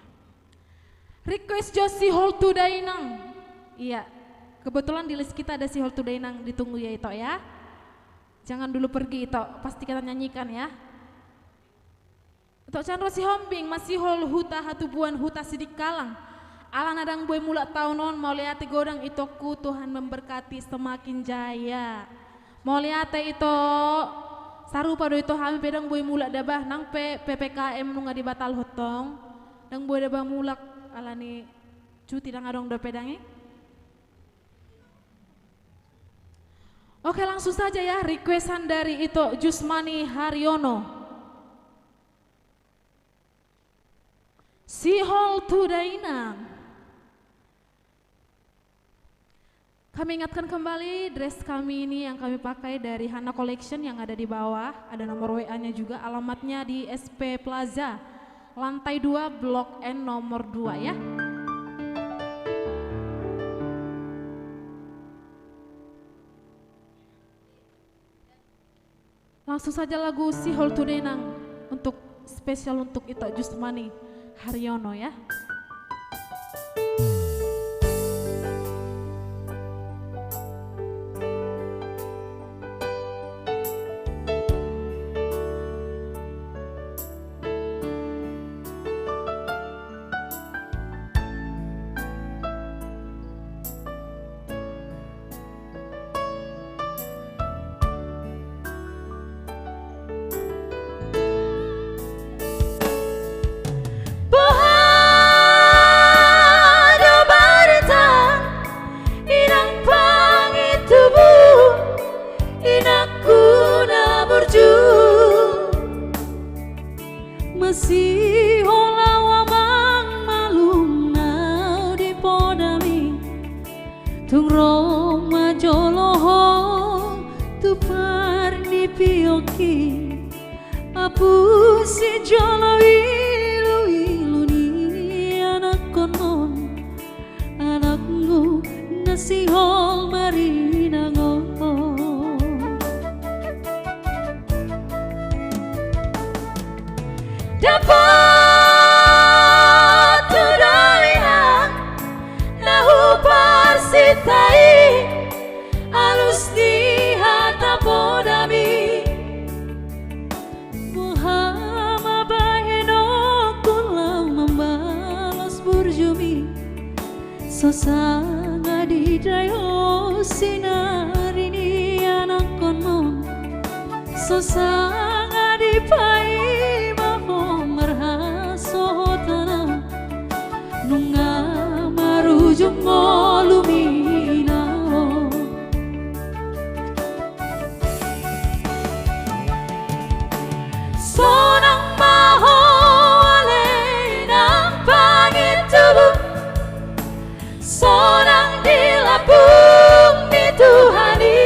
Request jo si Hol tu Dainang. Iya, kebetulan di list kita ada si Hol tu Dainang, ditunggu ya Ito ya. Jangan dulu pergi Ito, pasti kita nyanyikan ya. Ito Chandra Sihombing, Masihol Huta Hatubuan Huta Sidikalang. Alana ndang boi mulak taon on, mauliate godang Itongku, Tuhan memberkati semakin jaya. Mauliate Ito, sarupa do Ito, hami pe ndang boi mulak daba, nang pe P P K M nunga dibatalhon tong, ndang boi daba mulak, alani cuti ndang adong dope dang i. Oke, langsung saja ya, requestan dari Ito Jusmani Haryono. Si Hol tu Dainang. Kami ingatkan kembali, dress kami ini yang kami pakai dari Hana Collection yang ada di bawah. Ada nomor W A-nya juga, alamatnya di S P Plaza, lantai dua, Blok N nomor dua ya. Langsung saja lagu Si Hol tu Dainang untuk spesial untuk Ito Jusmani Haryono ya. Boha do barita, inang pangintubu, inangku na burju. Masihol au amang malum na di podami. Tung ro ma jolo ho tu parnipionki, apu sijolo iluilu ni anakkonmon, anakmu na sihol marinang on. Dapot tu dainang na huparsinta i, alus ni hata podami. Boha ma bahenonku laho mambalos burjumi. So sanga didai ho sinari ni anakkonmon, so sanga dipaima ho marhasohotan, nunga marujung ngolu ni na on. Sonang ma ho ale inang pangintubu, sonang di lambung ni Tuhan i.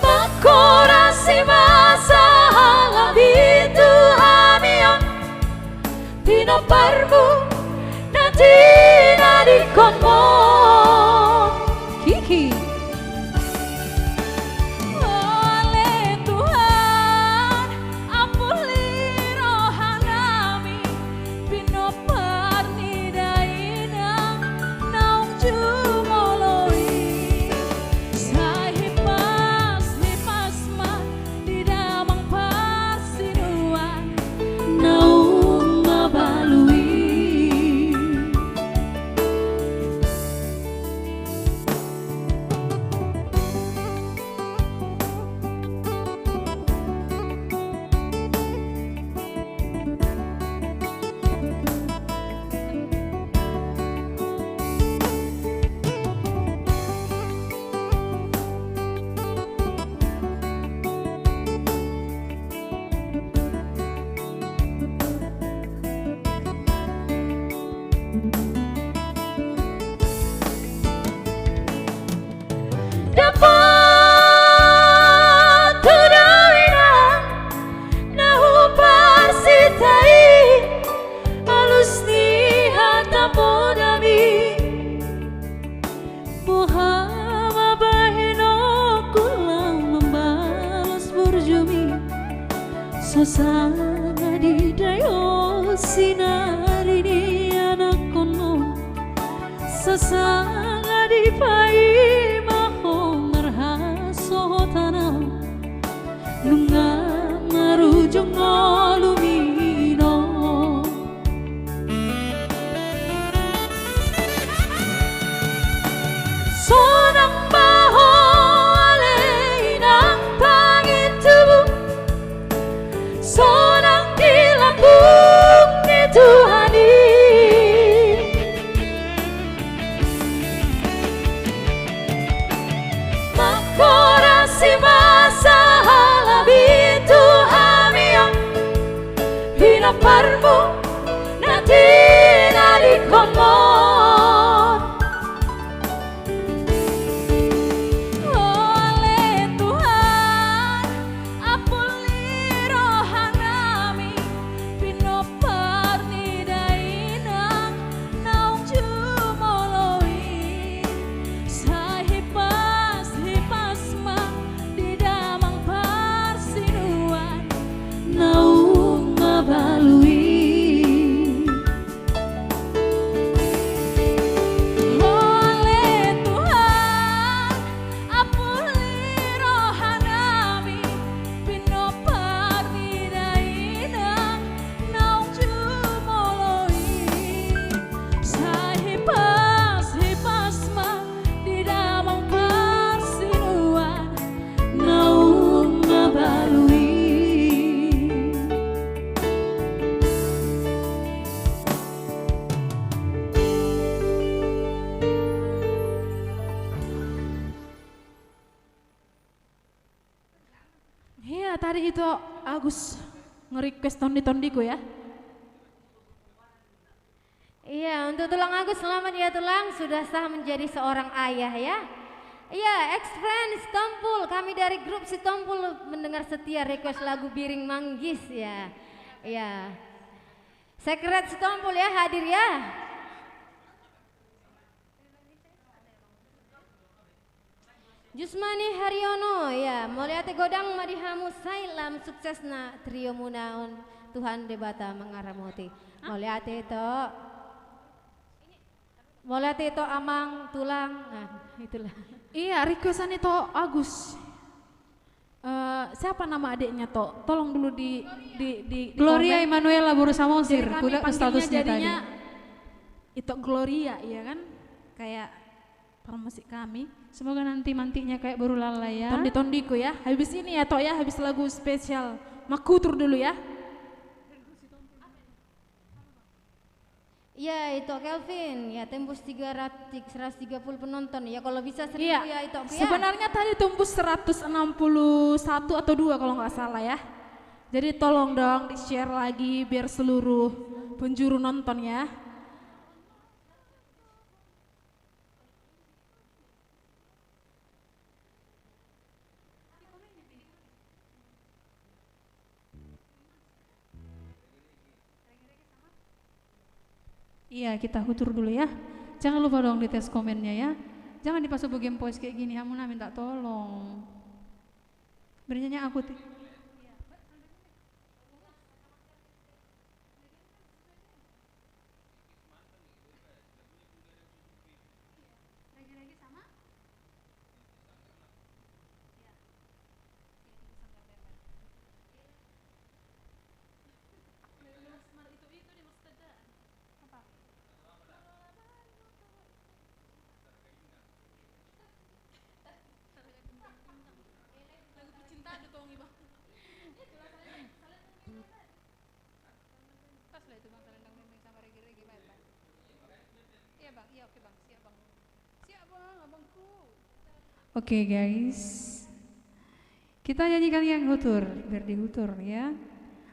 Mangkorasi ma sahala pintu hami on, pinomparmu na tinadingkonmon. Kiki. Ale Tuhan, ampuli rohanami, pinompar ni dainang naung jumolo i. Sai hipas-hipas ma di damang parsinuan naung mabalu i. Sanga didai ho sinari ni anakkon on, sasanga dipaima ho marhasohotan ahu, nunga marujung ngolumi on. Sonang ma ho ale inang pangintubu, sonang di lambung ni Tuhan i. Mangkorasi ma sahala ni Tuhan i, pinamparmu na tinadingkon on. O ale Tuhan, ampuli rohanami, pinompar ni dainang naung jumolo i, sai hipas-hipas ma di damang parsinuan naung mabalu i. O ale Tuhan, ampuli rohanami, pinompar ni dainang naung jumolo i, sai hipas-hipas ma di damang parsinuan naung mabalu i. Ia, tadi ito Agus nge-request Tondi-tondiku ya. Iya, untuk Tulang Agus, selamat ya Tulang, sudah sah menjadi seorang ayah ya. Iya, ex friend Sitompul, kami dari grup Sitompul mendengar setia request lagu Biring Manggis ya. Iya. Secret Sitompul ya, hadir ya. Jusmani Haryono, ya, mauliate godang ma di hamu, sai lam suksesna trio muna on, Tuhan Debata mangaramoti. Hah? Mauliate ito. Mauliate ito amang, tulang. Nah, itulah. Iya, requestan ito Agus. Eh, siapa nama adiknya, Tok? Tolong dulu di, di, di, di komen. Gloria Emanuela boru Samosir. Jadi kami panggilnya jadinya Ito Gloria, iya kan? Kayak promosi kami. Semoga nanti mantiknya kayak boru Lala ya. Tondi-tondiku ya. Habis ini ya, Tok ya, habis lagu spesial. Makutur dulu ya. Iya, Ito Kelvin, ya tembus tiga ratus, seratus tiga puluh penonton. Ya, kalau bisa seribu ya, Ito. Iya. Sebenarnya tadi tembus seratus enam puluh satu atau dua kalau nggak salah ya. Jadi tolong dong di-share lagi biar seluruh penjuru nonton ya. Iya, kita hutur dulu ya. Jangan lupa dong di tes komennya ya. Jangan dipasubu game voice kayak gini, hamuna minta tolong. Bernyanyi aku ti- Pas lah itu, Bang, selendang beng-beng sama regi-regi, baik, Bang. Iya, Bang. Iya, oke, Bang. Siap, Bang. Siap, Bang, abangku. Oke, guys. Kita nyanyikan yang hutur, biar dihutur ya.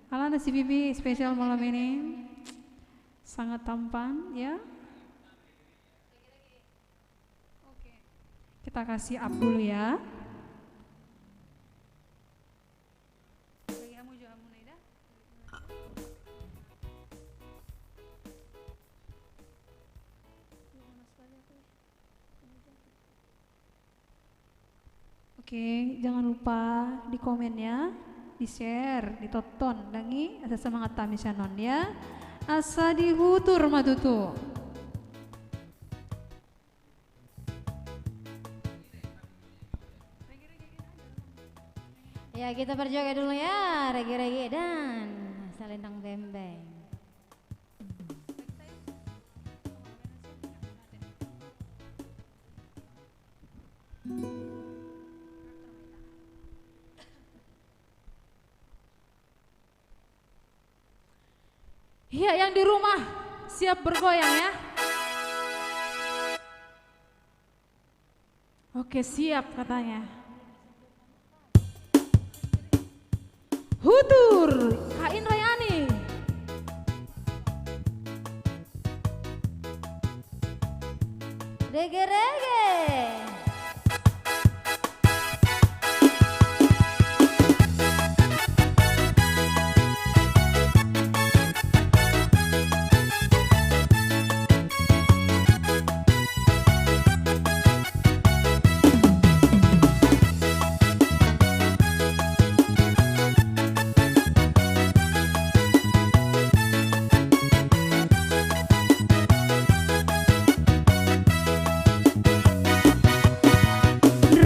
Alana si Bibi spesial malam ini. Sangat tampan ya. Oke. Kita kasih up dulu ya. Lagi hamu jo, hamu na ida. Oke, jangan lupa di komen ya. Di-share, ditonton, dang i, asa semangat hami sian on ya. Asa dihutur ma tutu. Ya, kita berjoget dulu ya, rege-rege dan selendang bembeng. Iya, yang di rumah siap bergoyang ya. Oke, siap katanya. Hutur, Kak Indrayani. Rege-rege.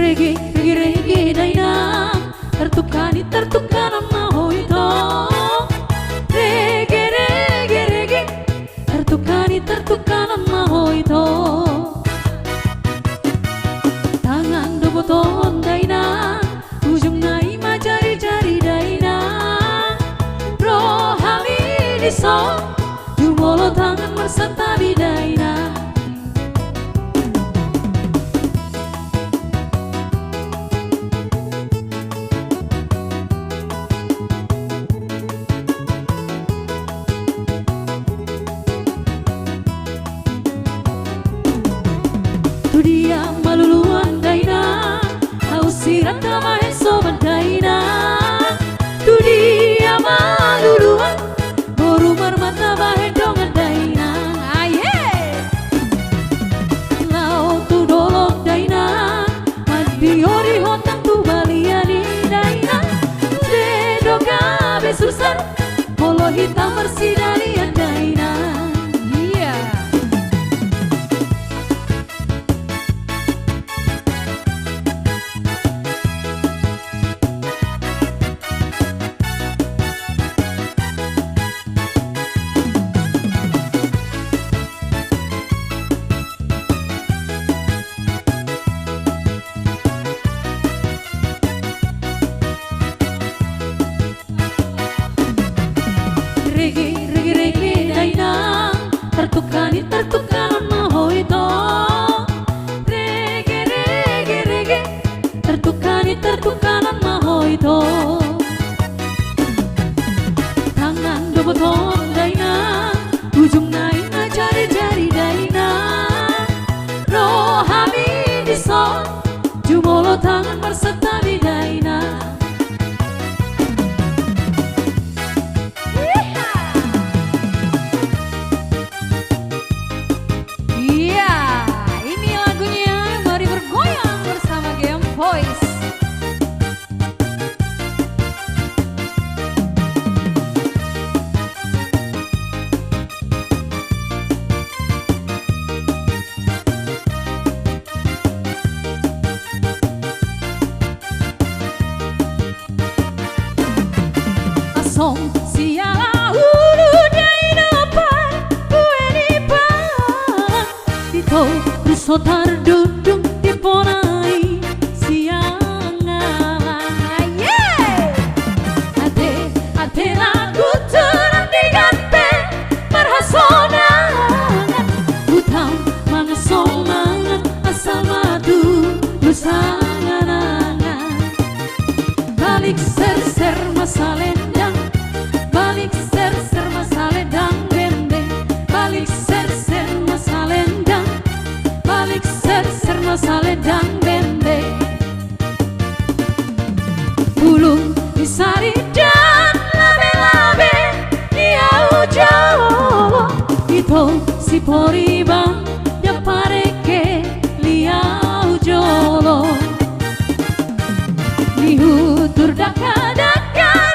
Rege, rege, rege dainang, tartukani, tartukanan ma ho ito. Rege, rege, rege, tartukani, tartukanan ma ho ito. Tangan do botohon dainang, ujungna i ma jari-jari dainang. Ro hami dison, jumolo tangan marsantabi dainang. Tu dia maluluan dainang, hau sirang tabahen soban dainang. Tu dia maluluan, boru marmata bahen dongan dainang. Aye! Laho tu dolok dainang, mandiori hotang tu balian i dainang. Sedo gabe susar, molo hita marsidalian dainang. Iya. Rege, rege, rege dainang, tartukani, tartukanan ma ho ito. Rege, rege, rege, tartukani, tartukanan ma ho ito. Tangan do botohon dainang, ujungna i ma jari-jari dainang. Ro hami dison, jumolo tangan marsantabi dainang. Iya, ini lagunya, mari bergoyang bersama Game Boys. Asong siala ulu dainang, parbue ni palang, di toru so tardudung di bona i siangalang. Aye! Ate, ate lagu tu na di gante marhasonangan, hutang mangasonangan asal ma tu dosa angan-angan. Balik serser ma salendang, balik serser ma salendang bembe, balik serser ma salendang, balik serser ma salendang bembe. Bulung ni saridan labe-labe di au jolo, ito si Poriban ndang parengge di au jolo. Ni hutur dangka-dangka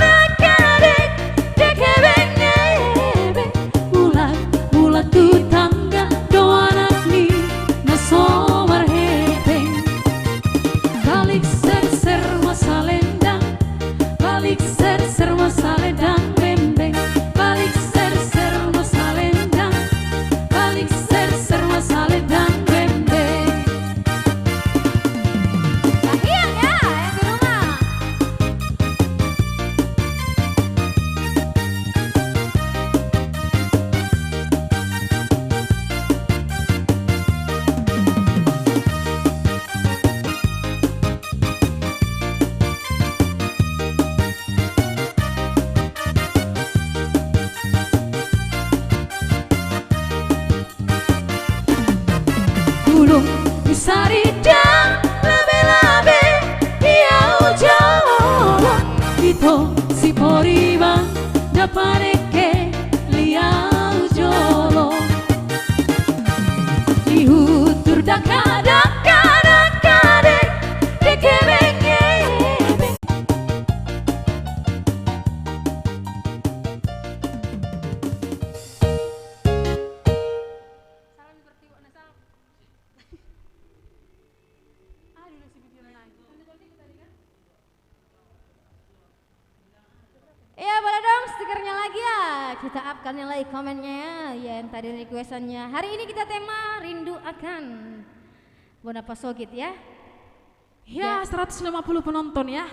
Pareke liau jolo. Di hutur dangka, dangka, dangka, de, deke benge, benge. Ya, boleh dong stikernya lagi ya. Kita up kan lagi komennya ya, yang tadi requestannya. Hari ini kita tema rindu akan bona pasogit ya. Ya, seratus lima puluh penonton ya.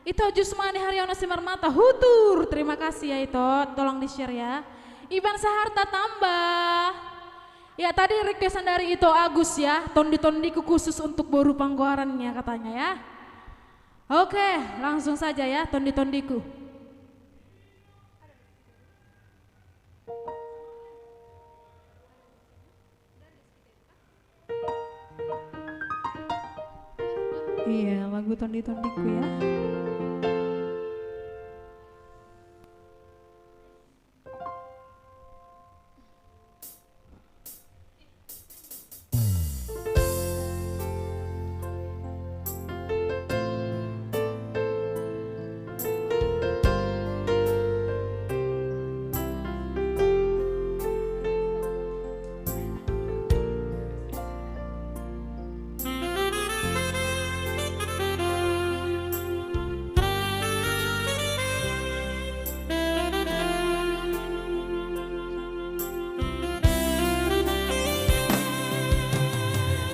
Ito Jusmani Haryono Simarmata, Hutur. Terima kasih ya Ito, tolong di-share ya. Iban Saharta tambah. Ya, tadi requestan dari Ito Agus ya, tondi-tondiku khusus untuk boru Panggoarannya katanya ya. Oke, langsung saja ya, tondi-tondiku. Iya, lagu tondi-tondiku ya.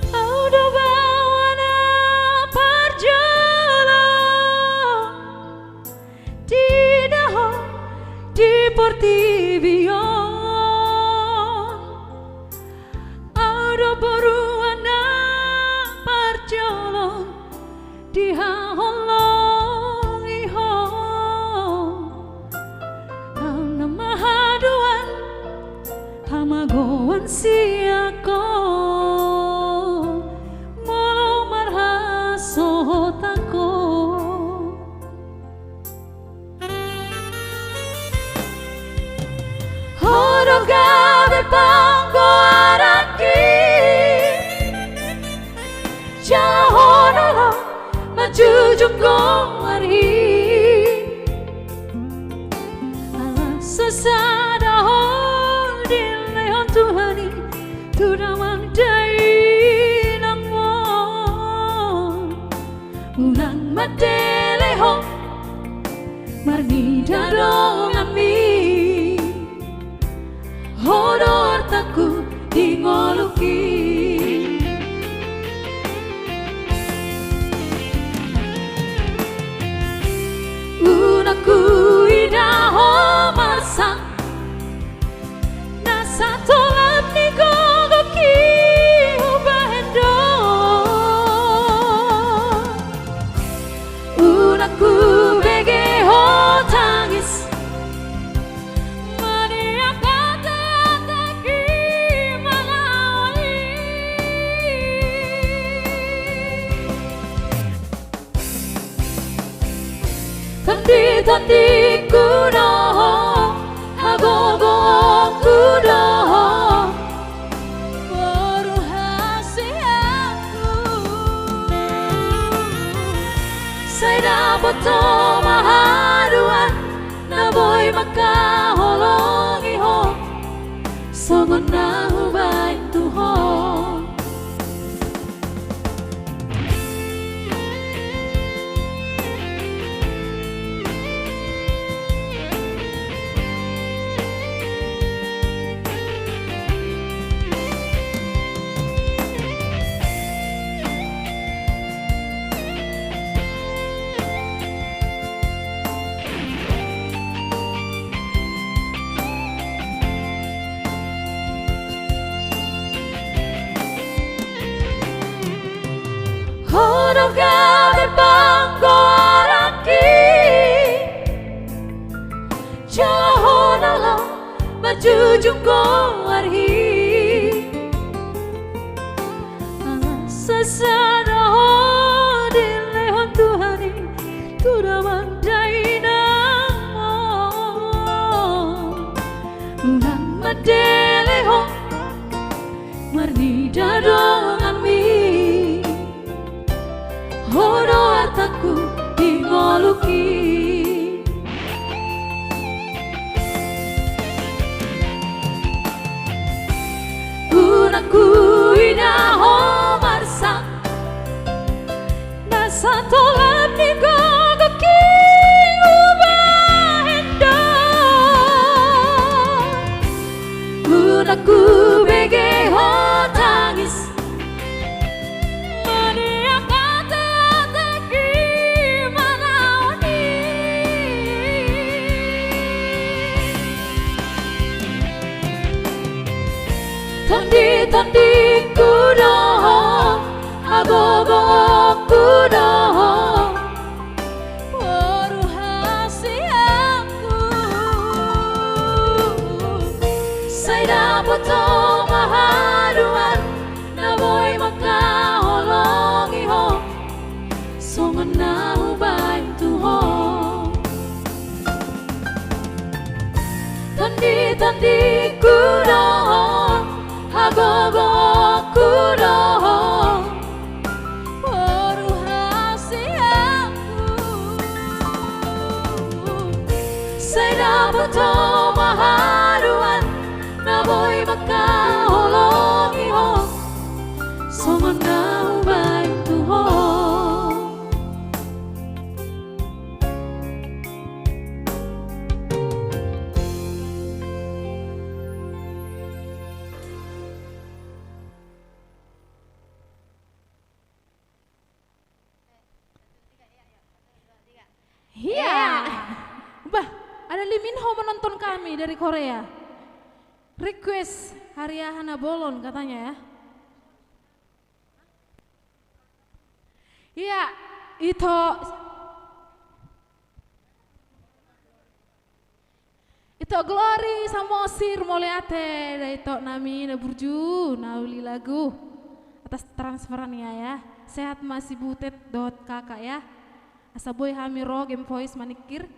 Au do baoa na parjolo di na ho di portibi on. Au do borua na parjolo dihaholongi ho. Au nama haduan hamagoan sian ho, molo marhasohotan ho. Ho do gabe panggoaranki, jala ho do manjujung goarhi. Ala sasada ho dilehon Tuhan i tu damang dainang on. Unang mandele ho marnida donganmi, ho do artangku di ngolungki. Unang huida ho marsang na satolap ni gogongki hubahen do. Unang hubege ho tangis maniak ateateki mangawali. Tondi-tondingku do ho, hagogoonku do ho, boru hasehangku. Sai dapot ho ma haduan na boi mangkaholongi ho, songon na hubahen tu ho. Ho do gabe panggoaranki, jala ho do manjujung goarhi. Ala sasada ho dilehon Tuhan i tu damang dainang on. Unang huida ho marsak, na satolap ni gogongki hubahen do. Unang hubege ho tangis, madiak ateatek i manaon i. Tonditondingku do ho, hagogoonku do ho, boru hasianku. Sai dapot ho ma haduan, na boi mangkaholongi ho, songon na hubaen tu ho. Tonditondingku do ho, hagogoonku do ho, boru hasianku. Sai dapot ho ma haduan, na boi mangkaholongi ho, songon na hubaen tu ho. Iya. Bah, ada Lee Min Ho menonton kami dari Korea. Request Hari Aha Na Bolon katanya ya. Iya, Ito. Ito Glory Samosir, mauliate da ito nami na burju, na uli lagu. Atas transferan ya, ya. Sehat ma si Butet dohot kakak ya. Asa boi hami ro Game Voice maningkir.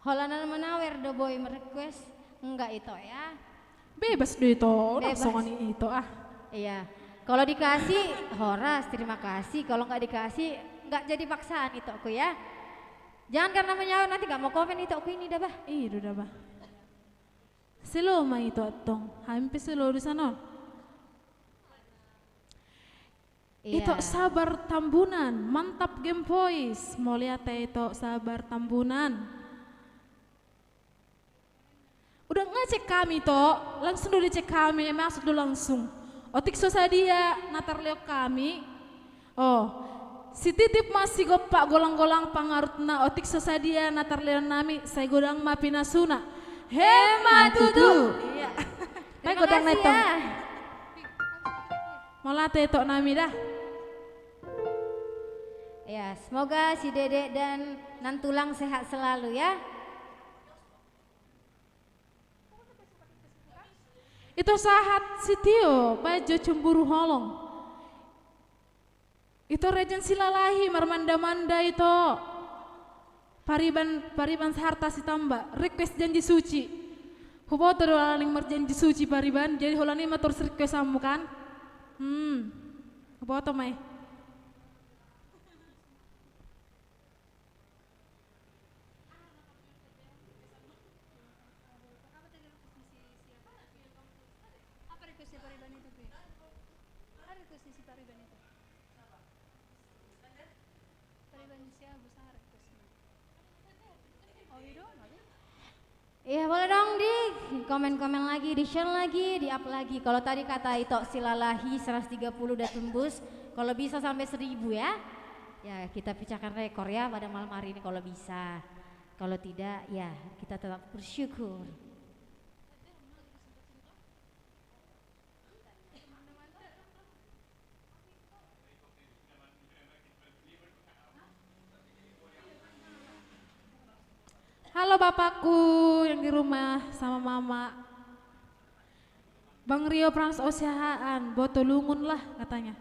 Holan na manawer do boi merequest, enggak ito ya. Bebas do ito, bebas. Songon i ito ah. Iya. Kalau dikasih, horas, terima kasih. Kalau nggak dikasih, nggak jadi paksaan itoku ya. Jangan karena menyawer nanti nggak mau komen itoku ini dah bah. Iya dah bah. Slow ma ito tong. Hami pe slow di sana. Iya. Ito Sabar Tambunan, mantap Game Voice. Mauliate Ito Sabar Tambunan. Udah ngecek kami to, langsung do dicek kami, masuk do langsung. Otik so sadia na tarlehon kami. Oh, sititip ma sigompa golang-golang pangarutna, otik so sadia na tarlehon nami, sai godang ma pinasuna. He ma tutu. Iya. Pai godang na itong. Mauliate ito nami dah. Ya, semoga si Dede dan Nantulang sehat selalu ya. Ito Sahat Sitio, Bajo Cemburu Holong. Ito Rejen Silalahi, marmanda-manda ito. Pariban, Pariban Saharta Sitamba, request Janji Suci. Huboto do ala naeng marjanji suci Pariban, jadi holan i ma torus request-anmu kan? Hmm, huboto ma i. Apa request-nya Pariban itu, Pi? Apa request-nya si Pariban itu? Pariban ni sia, bisa request-nya. Oh, i do, nggak bisa. Iya, boleh dong di komen-komen lagi, di-share lagi, di-up lagi. Kalau tadi kata Ito Silalahi seratus tiga puluh udah tembus, kalau bisa sampai seribu ya. Ya, kita pecahkan rekor ya pada malam hari ini kalau bisa. Kalau tidak, ya kita tetap bersyukur. Halo bapakku yang di rumah sama mama. Bang Rio Frans Osiahaan, boto lungun lah katanya.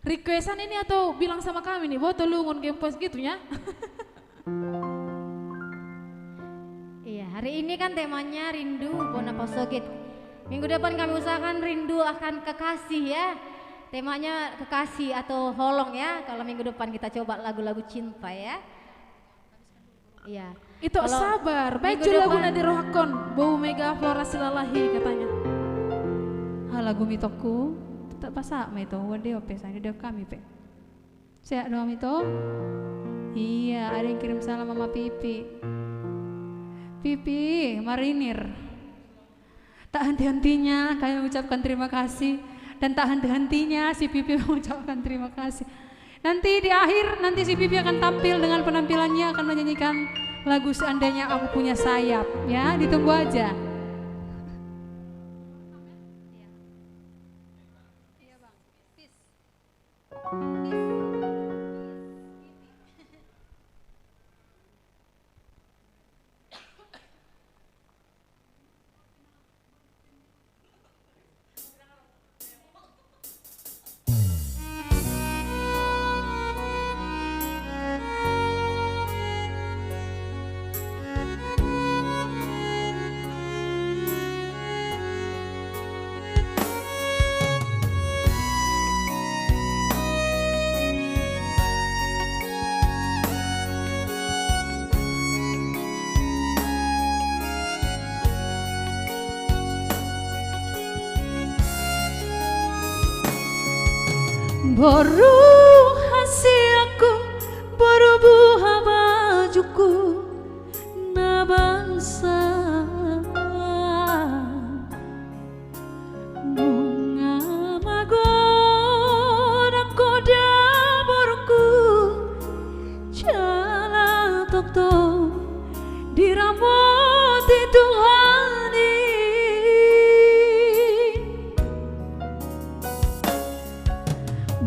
Requestan ini atau bilang sama kami nih, boto lungun Game Voice gitu ya? Iya, hari ini kan temanya rindu bona pasogit. Minggu depan kami usahakan rindu akan kekasih ya. Temanya kekasih atau holong ya. Kalau minggu depan kita coba lagu-lagu cinta ya. Iya. Ito, kalau sabar. Baik, minggu jolo lagu depan na di rohangkon. Bou Mega Flora Silalahi katanya. Ha, lagu mitongku. Tetap pasahat ma ito. Wadde ope, saya di kami pe. Sehat do hami ito? Iya, ada yang kirim salam sama Pipi. Pipi, marinir. Tak henti-hentinya kami mengucapkan terima kasih, dan tak henti-hentinya si Pipi mengucapkan terima kasih. Nanti di akhir, nanti si Pipi akan tampil dengan penampilannya, akan menyanyikan lagu Seandainya Aku Punya Sayap. Ya, ditunggu aja. Boru hasianku, boru buha bajungku na balsa. Nunga magodang ho da borungku, jala tongtong diramoti Tuhan i.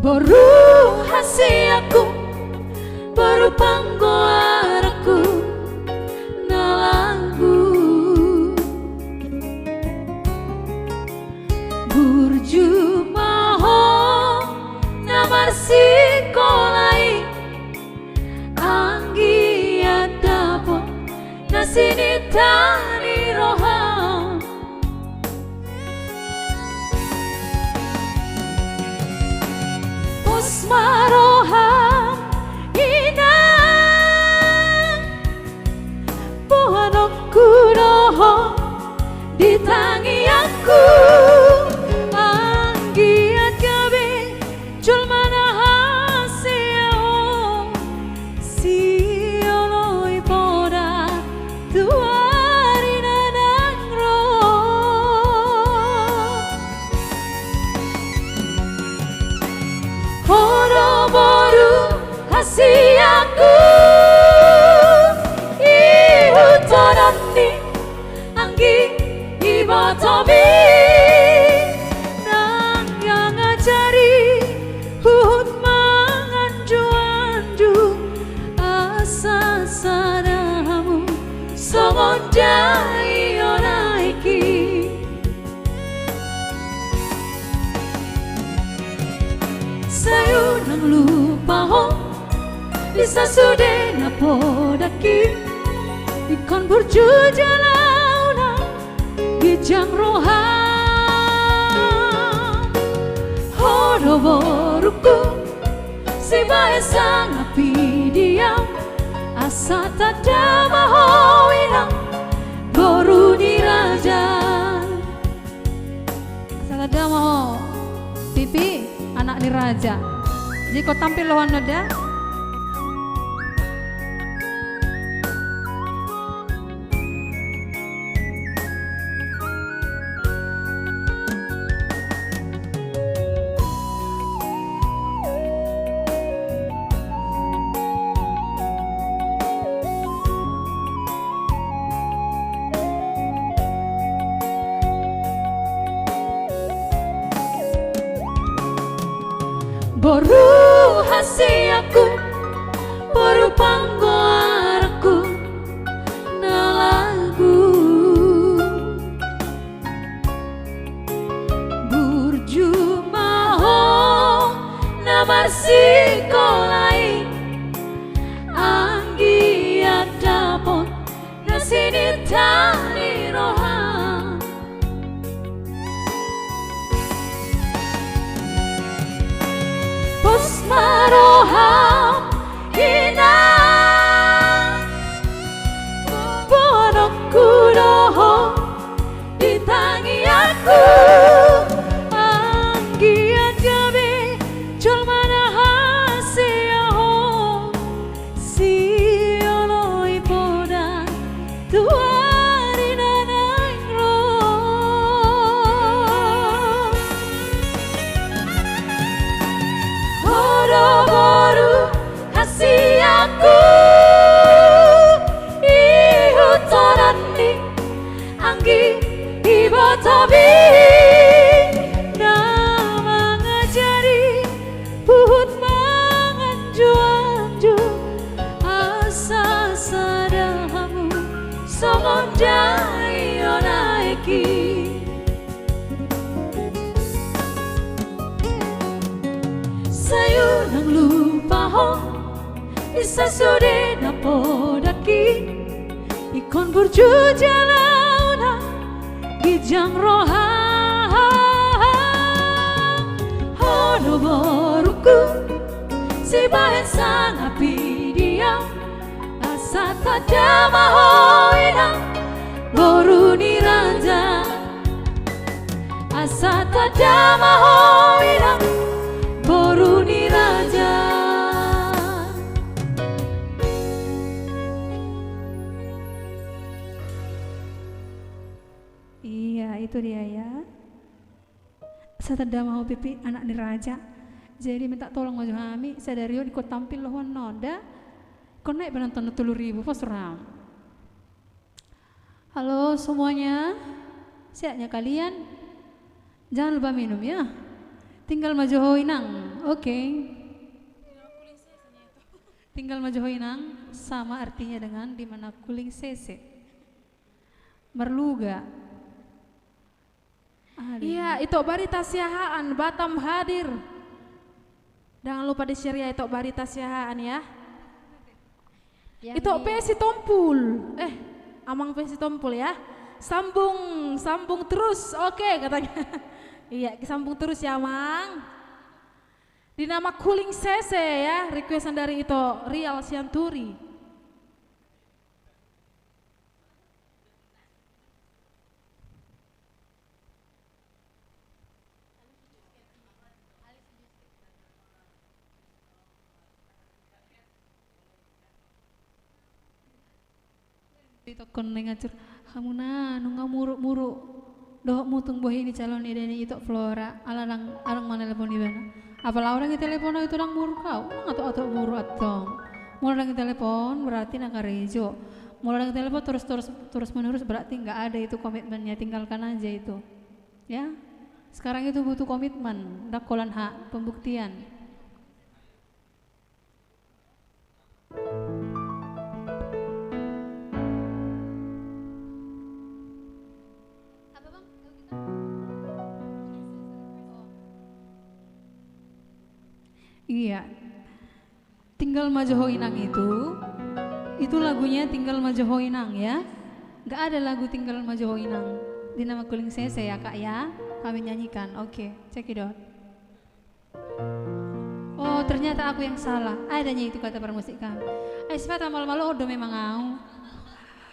Boru hasianku, boru panggoaranku na lagu. Burju ma ho na marsikola i, anggiat dapot na sininta ni roha. Pos ma roham, inang, boanonku do ho di tangiangku, anggiat gabe jolma na hasea ho, sioloi poda tu ari na naeng ro. Ho do boru hasianku, ihuthononni anggi ibotomi, nang angajari huhut manganju-anju, asa sada hamu songon dainang i. Sai unang lupa ho di sasude na poda i, ingkon burju jala unang ginjang roham. Ho do borungku, sibahen sangap i di au, asa tanda ma ho inang, boru ni raja. Asa tanda ma ho, Pipi, anak ni raja. Jadi ingkon tampil roham da. Boru hasianku, Isa sude na podak i, ingkon burju jala unang ginjang roham. Ho do borungku, sibahen sangap i di au, asa tanda ma ho inang, boru ni raja. Asa tanda ma ho inang, boru ni raja. Iya, itu dia ya. Asa tanda ma ho, Pipi, anak ni raja. Jadi minta tolong ma jo hami, sadari on ingkon tampil do ho annon da. Ingkon naik penonton tolu ribu, pos ram. Halo semuanya, sehatnya kalian? Jangan lupa minum ya. Tinggal ma jo ho inang. Oke. Tinggal ma jo ho inang sama artinya dengan di mana kuling sese. Marluga. Aduh. Iya, Ito Barita Siahaan, Batam hadir. Jangan lupa di-share ya, Ito Barita Siahaan ya. Yang Ito di- P Sitompul. Eh, Amang P Sitompul ya. Sambung, sambung terus. Oke, katanya. Iya, sambung terus ya, Amang. Di nama Kuling Sese ya, requestan dari Ito Rial Sianturi. Ditokon na ingacur, hamuna nunga muruk-muruk. Dohot mutung bohi ni calon ida ni Ito Flora, ala ndang, ala ndang manelpon ibana. Apala au ndang itelepon au, Ito, ndang muruk au, ndang atok-atok muruk antong. Molo ndang itelepon, berarti na karejo. Molo ndang itelepon terus, terus, terus menerus, berarti nggak ada itu komitmennya, tinggalkan aja itu. Ya, sekarang itu butuh komitmen, ndang holan hak pembuktian. Iya. Tinggal ma jo ho inang itu, itu lagunya Tinggal ma jo ho inang ya. Nggak ada lagu Tinggal ma jo ho inang di nama Kuling Sese ya, Kak ya. Kami nyanyikan. Oke, cekidot. Oh, ternyata aku yang salah. Adanya itu kata permusik kami. Ai sipata malo-malo do memang au.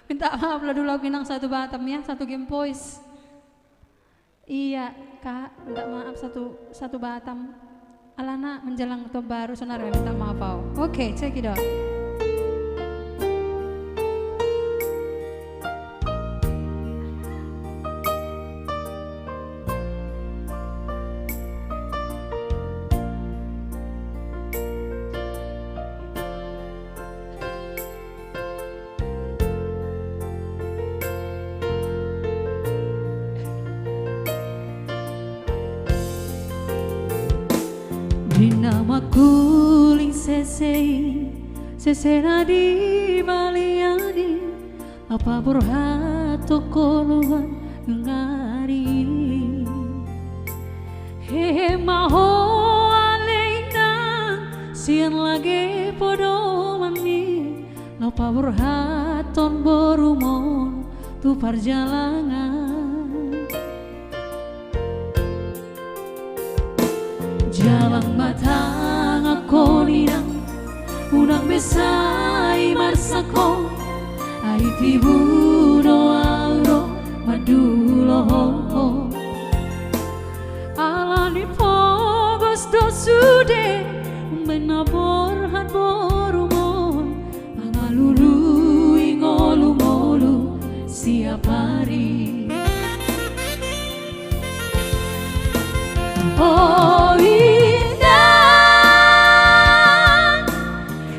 Minta maaf lah dulu, aku inang satu Batam ya, satu Game Boys. Iya, Kak, minta maaf satu, satu Batam. Alana menjelang tahun baru, saonari minta maaf au. Oke, cekidot. Di nama Kuling Sese i, sese na di balian i, lam paborhathon ngoluan nang ari. Hehe ma ho ale inang, sian lage podoman i, lam paborhathon borumon tu parjalangan. Jalang ma tanganhon inang, unang be sai marsak ho, ai tibu do au ro mandulohon ho. Alani pogos do sude umbahen na borhat borumon, mangalului ngolungolu siap ari. O inang,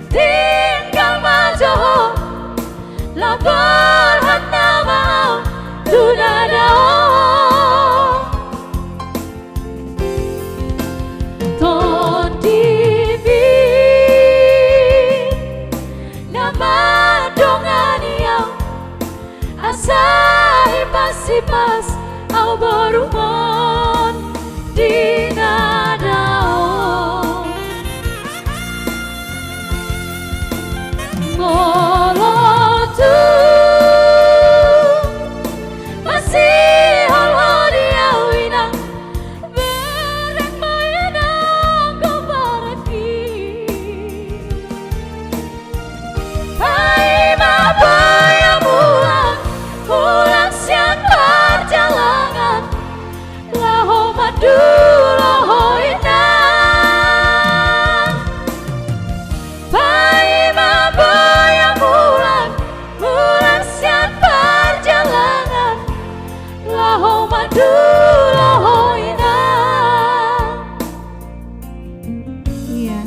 tinggal ma jo ho, laho borhat nama au tu na dao. Tondibi na mandongani au, asa hipas-hipas au borumon di na dao. Molo tung masihol ho di au inang, bereng ma inang goaran i. Paima boi au mulak, mulak sian parjalangan, laho mandulo ho inang. Paima boi au mulak, mulak sian parjalangan, laho mandulo ho inang. Iya,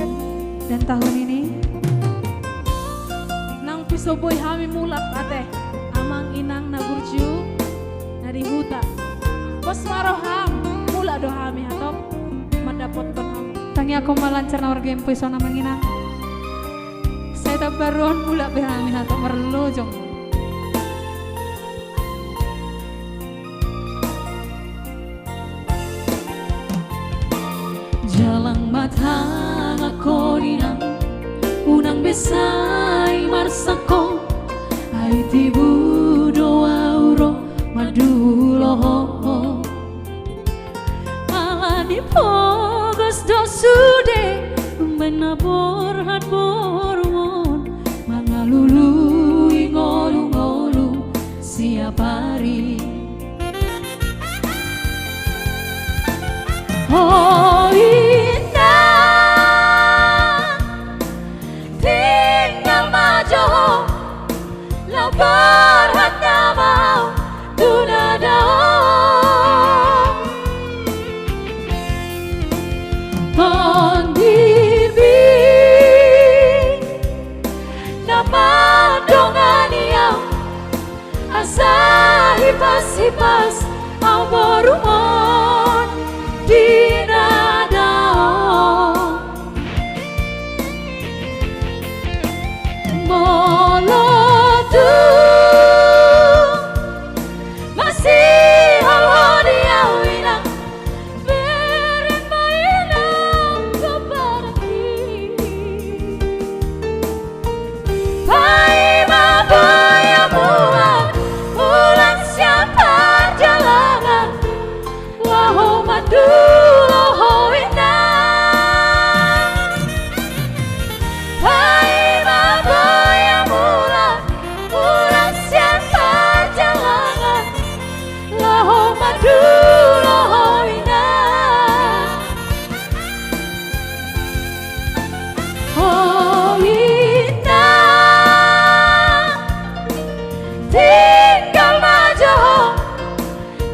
dan tahun ini nang pe so boi hami mulak ate, amang inang na burju na di huta. Pos ma roham, mulak do hami hatop mandapothon hamu. Tangiangkon ma lancar na margempo i son amang inang. Sai tambaru on mulak be hami hatop marlojong. Jalang ma tanganhon inang, unang be sai marsangkop, ai tibu do au ro mandulo ho. Ala ni pogos do sude umbahen na borhat borungon, mangalului ngolungolu siap ari. O inang, tinggal ma jo ho, laho borhat nama au tu na daong. Tondibi na mandongani au, asa hipas-hipas au borungon di na daong. Molo tung masihol ho di au inang, bereng ma inang goaran i. Paima boi au mulak, mulak sian parjalangan, laho mandulo ho inang. Paima boi au mulak, mulak sian parjalangan, laho mandulo ho inang. O inang, tinggal ma jo ho,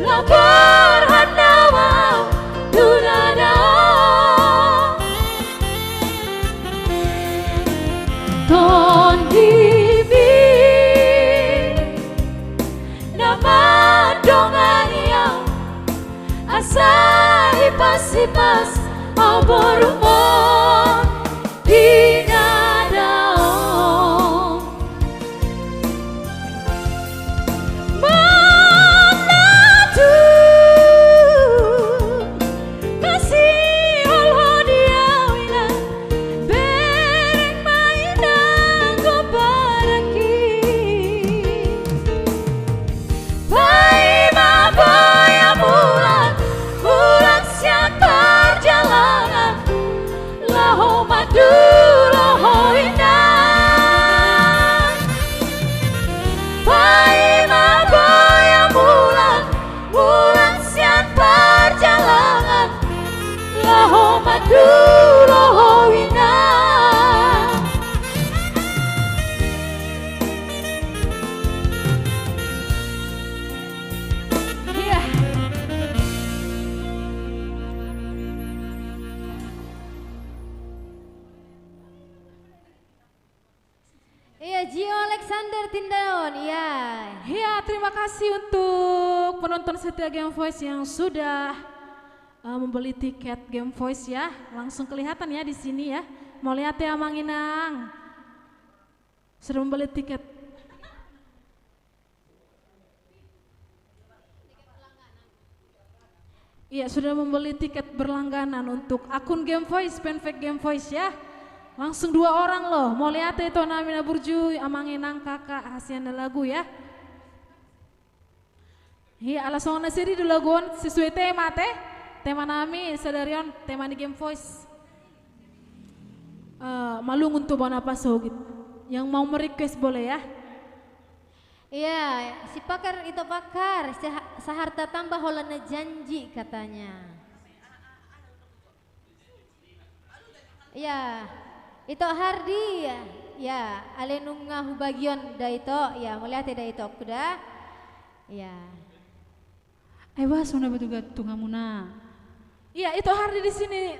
laho borhat nama au tu na daong. Tondibi na mandongani au, asa hipas-hipas au borungon di na daong. Molo tung masihol ho di au inang, bereng ma inang goaran i. Paima boi au mulak, mulak sian parjalangan, laho mandulo ho inang. Paima boi au mulak, mulak sian parjalangan, laho mandulo ho inang. Iya. Iya, Gio Alexander Tindaon, iya. Iya, terima kasih untuk penonton setia Game Voice yang sudah, eh, membeli tiket Game Voice ya. Langsung kelihatan ya di sini ya. Mauliate amang inang. Sudah membeli tiket. Iya, sudah membeli tiket berlangganan untuk akun Game Voice, fanpage Game Voice ya. Langsung dua orang lo. Mauliate tu inanami na burju, amang inang kakak, hasian na lagu ya. Iya, ala songon na seri do lagu on sesuai tema te. Tema nami sadari on, tema ni Game Voice. Eh, malungun tu bona pasogit. Yang mau merequest boleh ya. Iya, si Pakar, Ito Pakar, seha-, saharta tamba holan na janji katanya. Iya. Ito Hardi, ya. Ya, ale nunga hubagion da Ito, ya, mauliate da Ito, kuda. Ya. Ai bahas muna batu gantung hamuna. Iya, Ito Hardi di sini,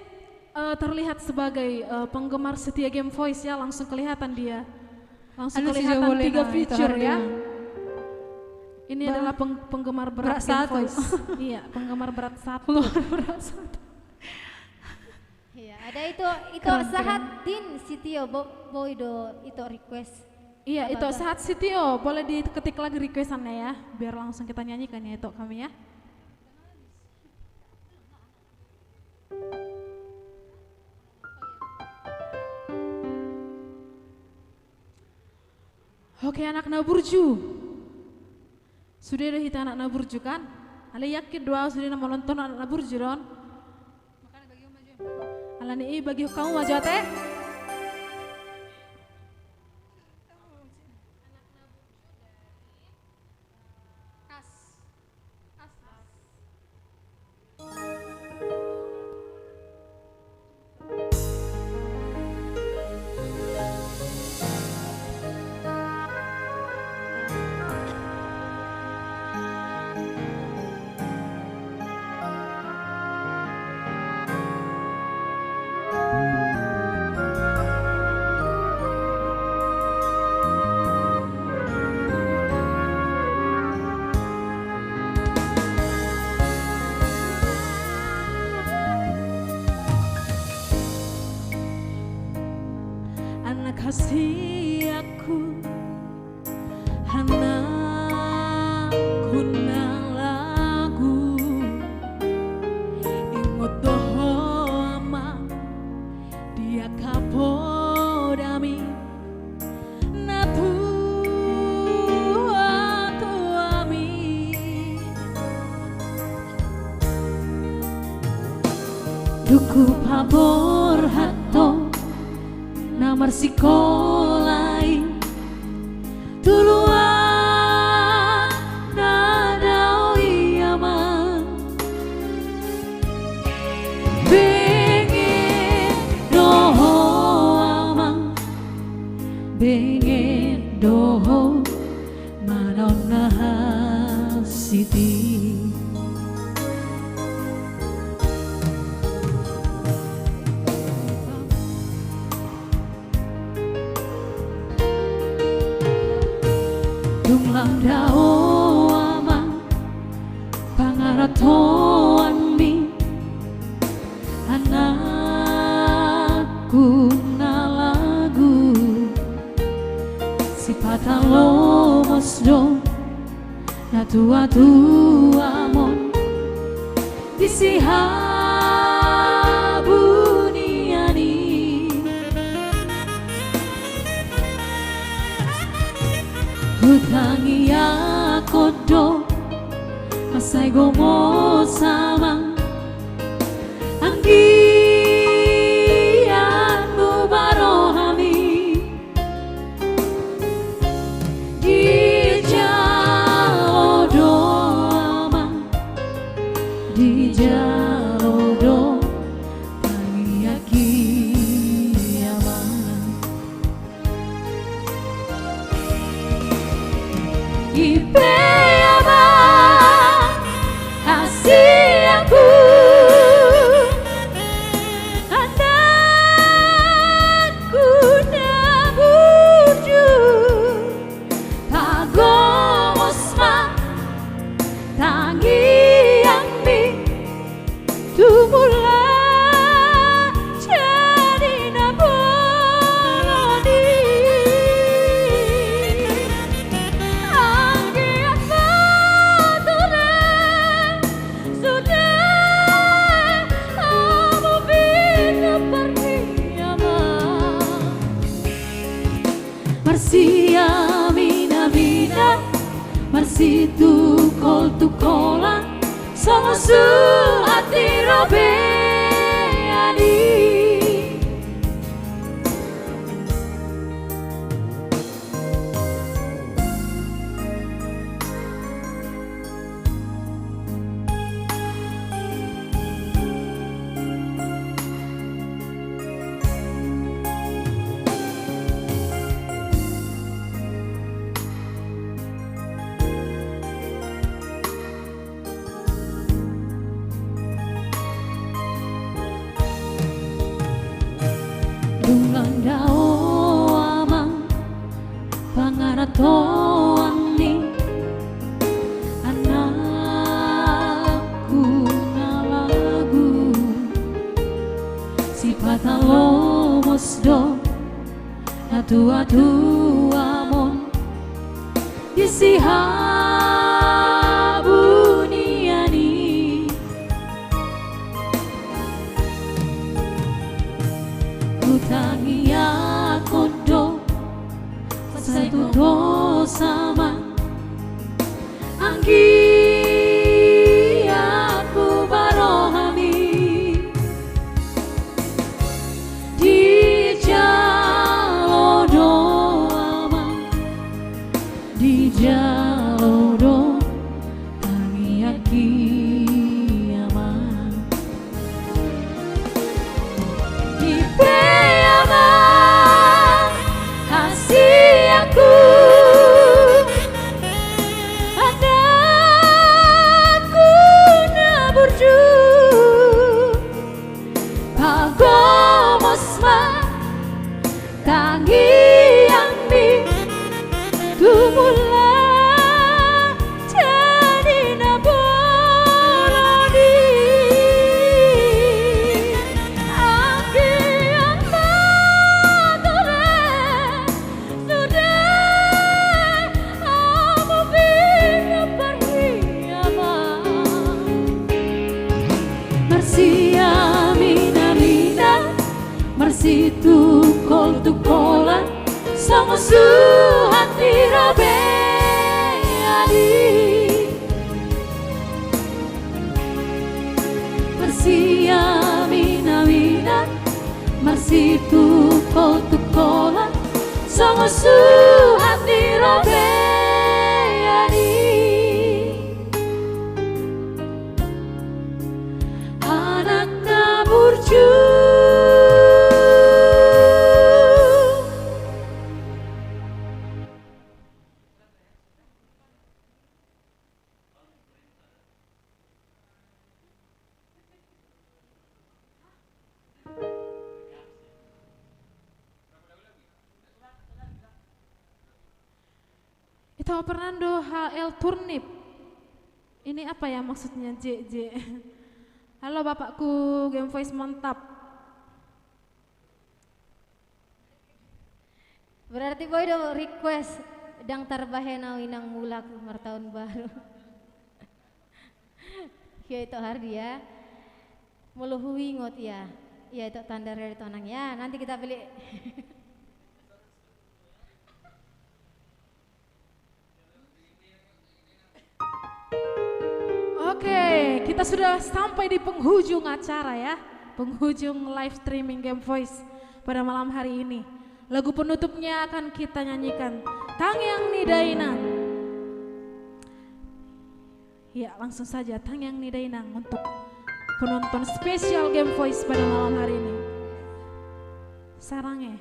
eh, terlihat sebagai, eh, penggemar setia Game Voice ya, langsung kelihatan dia. Langsung kelihatan tiga feature ya. Ini adalah peng-, penggemar berat Game Voice. Iya, penggemar berat satu. Penggemar berat satu. Iya, ada Ito, Ito Sahat Din Sitio, bo-, boi do Ito request. Iya, Ito Sahat Sitio, boleh diketik lagi requestannya ya, biar langsung kita nyanyikan ya Ito kami ya. Oke, anak na burju. Sude do hita anak na burju kan? Alai yakin do au sude na manonton anak na burju do on. Alani i bagihon hamu ma jo ate. Anak hasianku, anakku na lagu, ingot do ho amang di angka podami na tuatuami. Dung hupaborhat ho na marsikola i, tuluan na dao i amang. Benget do ho amang, benget do ho manaon na hansit i. Dung lam dao amang pangaratoanmi, anakku na lagu, sipata lomos do na tuatuamon di sihabunian i. Hutangiangkon do mansai gomos amang, anggiat muba rohami. Dijalo do amang, dijalo do tangiangki amang. I pe amang hasianku, anakku na burju, pagomos ma tangiangmi tu mulak jadi na bolon i. Anggiat Marsiaminaminan, marsitungkoltungkolan, songon suhat ni robean i. Dung lang dao amang pangarantoan ni anakku na lagu, sipata lomos do natuatuamon di sihabunian i. Hutangiangkon do sai tu dos amang, anggiat hubarohami. Dijalo do amang, dijalo do tangiangki amang. Dipe amang hasianku, anakku na burju, pagomos ma tangiangmi tu mulak jadi na bolon i. Anggiat ma tulang sude hamu pinompar ni amang. Marsiaminaminan, marsitungkoltungkolan, songon suhat ni robean i. Marsiaminaminan, marsitungkoltungkolan, songon suhat ni robean i. Anak na burju. Ito Fernando H L Turnip. Ini apa ya maksudnya, J J? Halo bapakku, Game Voice mantap. Berarti boi do request, ndang tarbahen au inang mulak martaon baru. Ia ito Hardi ya. Molo huingot ia. Ia ito tanda real tonang ya. Nanti kita beli. Oke, kita sudah sampai di penghujung acara ya, penghujung live streaming Game Voice pada malam hari ini. Lagu penutupnya akan kita nyanyikan, Tangiang ni Dainang. Ya, langsung saja, Tangiang ni Dainang untuk penonton spesial Game Voice pada malam hari ini. Sarange.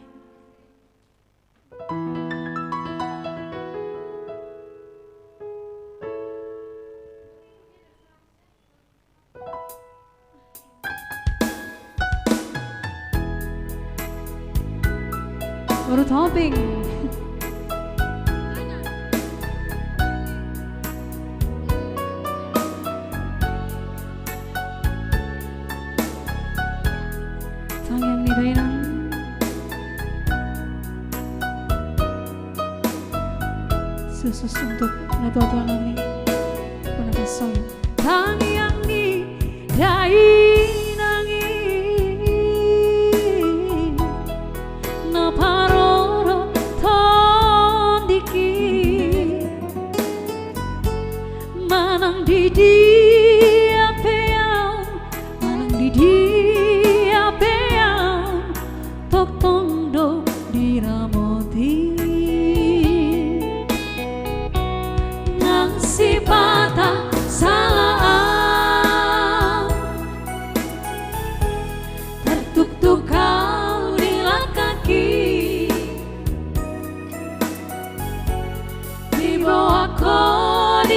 Baru tamping. Tangiang ni Dainang. Khusus untuk natuatua nami. Tangiang ni Dainang i, na parorot ho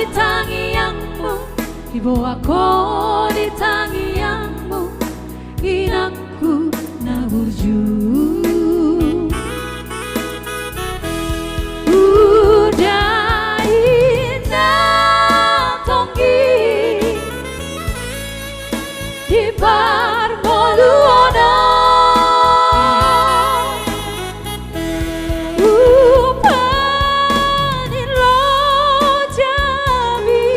Di tangiangmu, diboan ho di tangiangmu, inangku na burju. Uda inna tonggi di parngoluon on. Upa ni lojami,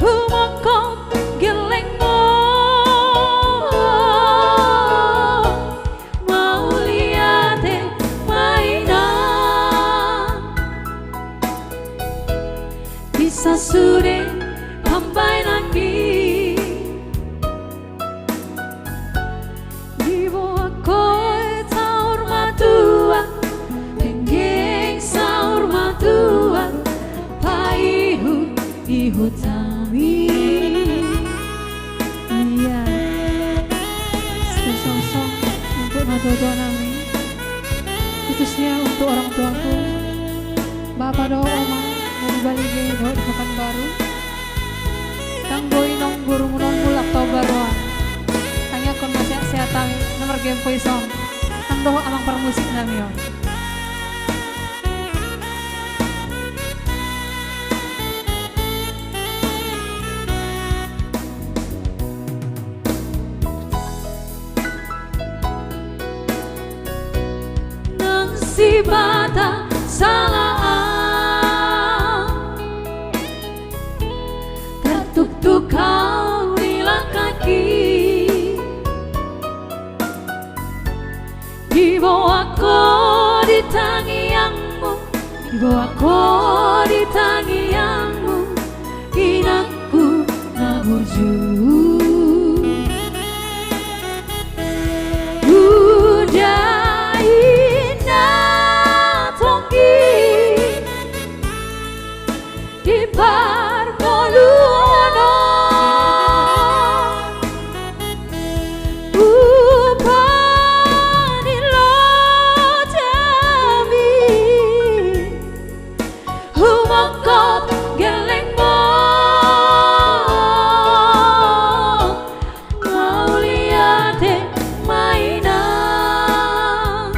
humongkop gellengmu. Mauliate ma inang. Di sasude pambahenanmi, diboan ho saur matua, penggeng saur matua, paihut-ihut hami. Iya. Special song untuk natuatua nami, khususnya untuk orang tuaku, bapa dohot oma na di Balige dohot di Pekanbaru. Ndang boi nunga umurmu on mulak tu baru on. Tangiangkon ma sehat-sehat hami na margempo i son, ndang dohot amang parmusik nami on. Nang sipata sala au, tartuktuk au di langkangki. Diboan ho di tangiangmu, diboan ho di tangiangmu, inangku na burju. Uda inna tonggi di parngoluon on. Upa ni lojami, humongkop gellengmu. Mauliate ma inang.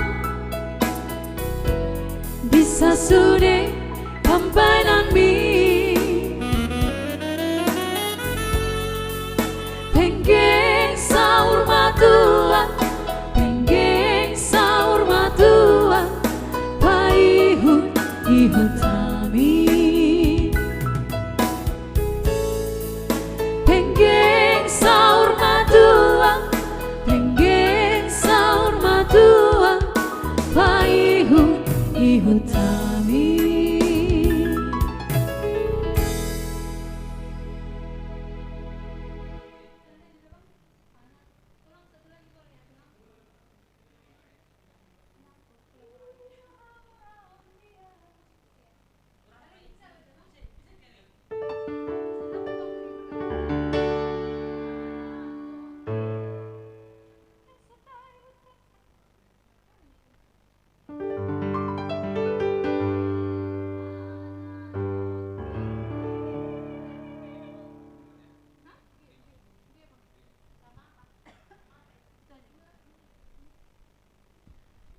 Di sasude pambahenanmi, penggeng saur matua, penggeng saur matua, paihut-ihut hami. Penggeng saur matua, penggeng saur matua, paihut-ihut hami.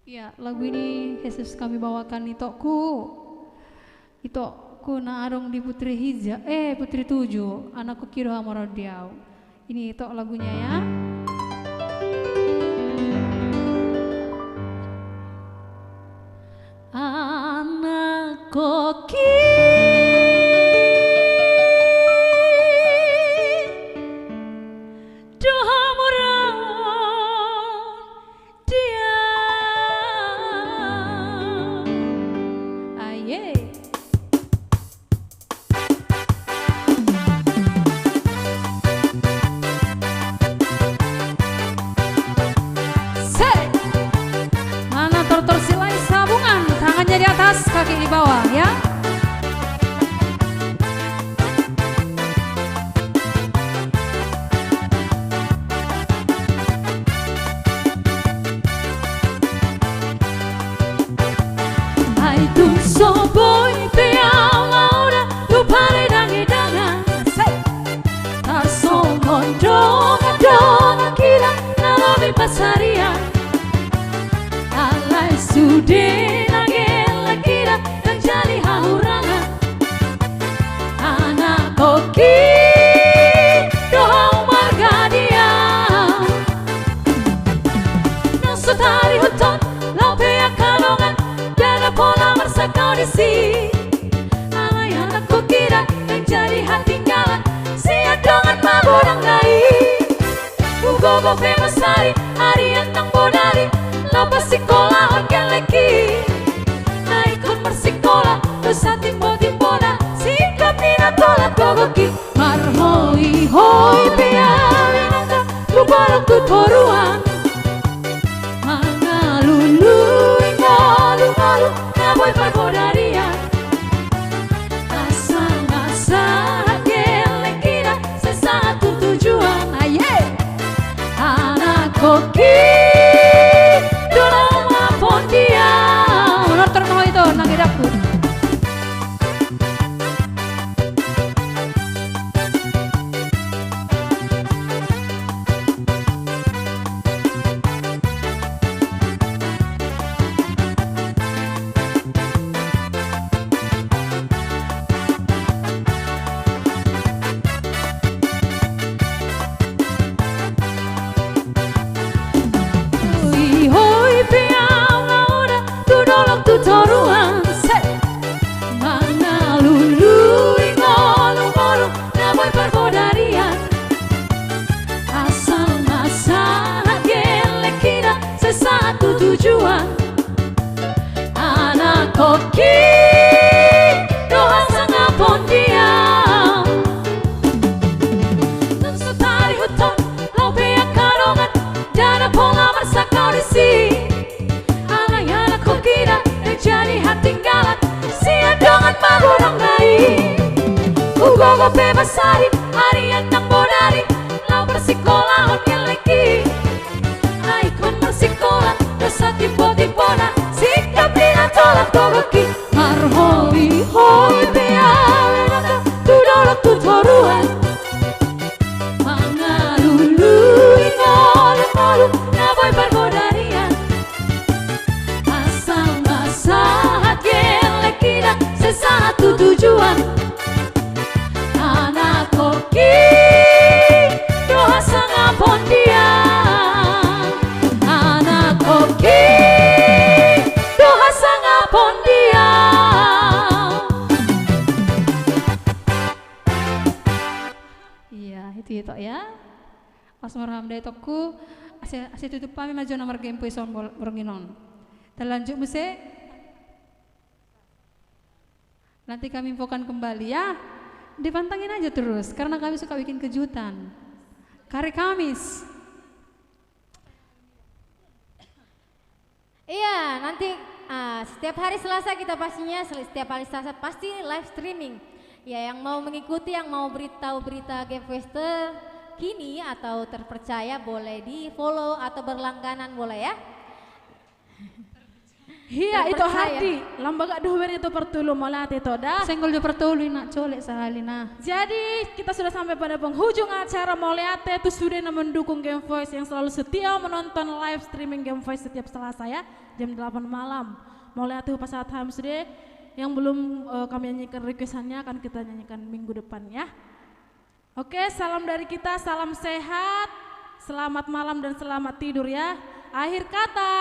Ya, lagu ini khusus kami bawakan itokku. Itokku na adong di Putri Hija, eh, Putri Tujuh, anakku kido hamor di au. Ini itok lagunya ya. Anakku kido hamor di au. Aye. Se. Mana tortor Silahisabungan, tangannya di atas, kaki di bawah, ya. Ai tung so boi pe au Sude na gellek i da, ndang jadi hahurangan. Anak oki do hau margadian. Nang so tarihuthon laho pe angka dongan, ndada pola marsangkap disi. Alai anak oki da, ndang jadi hatinggalan sian dongan magodang na i. Hugogo pe masari, ari an ndang bodari, laho parsikolahon gellek i. Na ingkon marsikola do satimbotimbona, singkat ni na tolap gogoki. Marhoihoi pe au inanta, tu bolon tu toruan, mangalului ngolungolu na boi parbodarian. Asa na sahat gellek i da, sai sahat tu tujuan. Aye. Anak oki do na mapon dia. Honor tornoi to nang edakku. Hoihoi pe au laho da tu dolok tu toruan, se. Mangalului ngolungolu na boi parbodarian. Asal na sahat gellek i da, sai sahat tu tujuan. Anak oki do hasangapon dia. Nang so tarihuthon laho pe angka dongan, ndada pola marsangkap disi. Alai anak oki da, ndang jadi hatinggalan sian dongan magodang na i. Hugogo pe masari, ari an ndang bodari, laho parsikolahon gellek i. Na ingkon marsikola do satimbotimbona, singkat ni na tolap gogoki. Marhoihoi pe au inanta, tu dolok tu toruan, mangalului ngolungolu na boi parbodarian. Asal na sahat gellek i da, sai sahat tu tujuan. Anak oki do hasangapon dia. Anak oki do hasangapon dia. Iya, itu ya, Tok, ya. As marham da, Tokku, asa, asa tutup hami ma jo na margame quiz on bol-, borngin on. Terlanjut muse. Nanti kami infokan kembali ya. Dipantengin aja terus, karena kami suka bikin kejutan. Kare Kamis. Iya, nanti, ah, setiap hari Selasa kita pastinya, sel-, setiap hari Selasa pasti live streaming. Ya, yang mau mengikuti, yang mau beri tahu berita Game Fest terkini atau terpercaya, boleh di-follow atau berlangganan, boleh ya. Iya, itu terpercaya. Hardi, lam bagak do hubereng tu partolu, mauliate, Tok, da. Senggol jo partolu, ina, colek sahali, nah. Jadi, kita sudah sampai pada penghujung acara, mauliate tu sude na mendukung Game Fest, yang selalu setia menonton live streaming Game Fest setiap Selasa, ya, jam delapan malam. Mauliate hupasahat hami sude, yang belum, eh, kami nyanyikan requestannya, akan kita nyanyikan minggu depan, ya. Oke, salam dari kita, salam sehat, selamat malam dan selamat tidur ya. Akhir kata.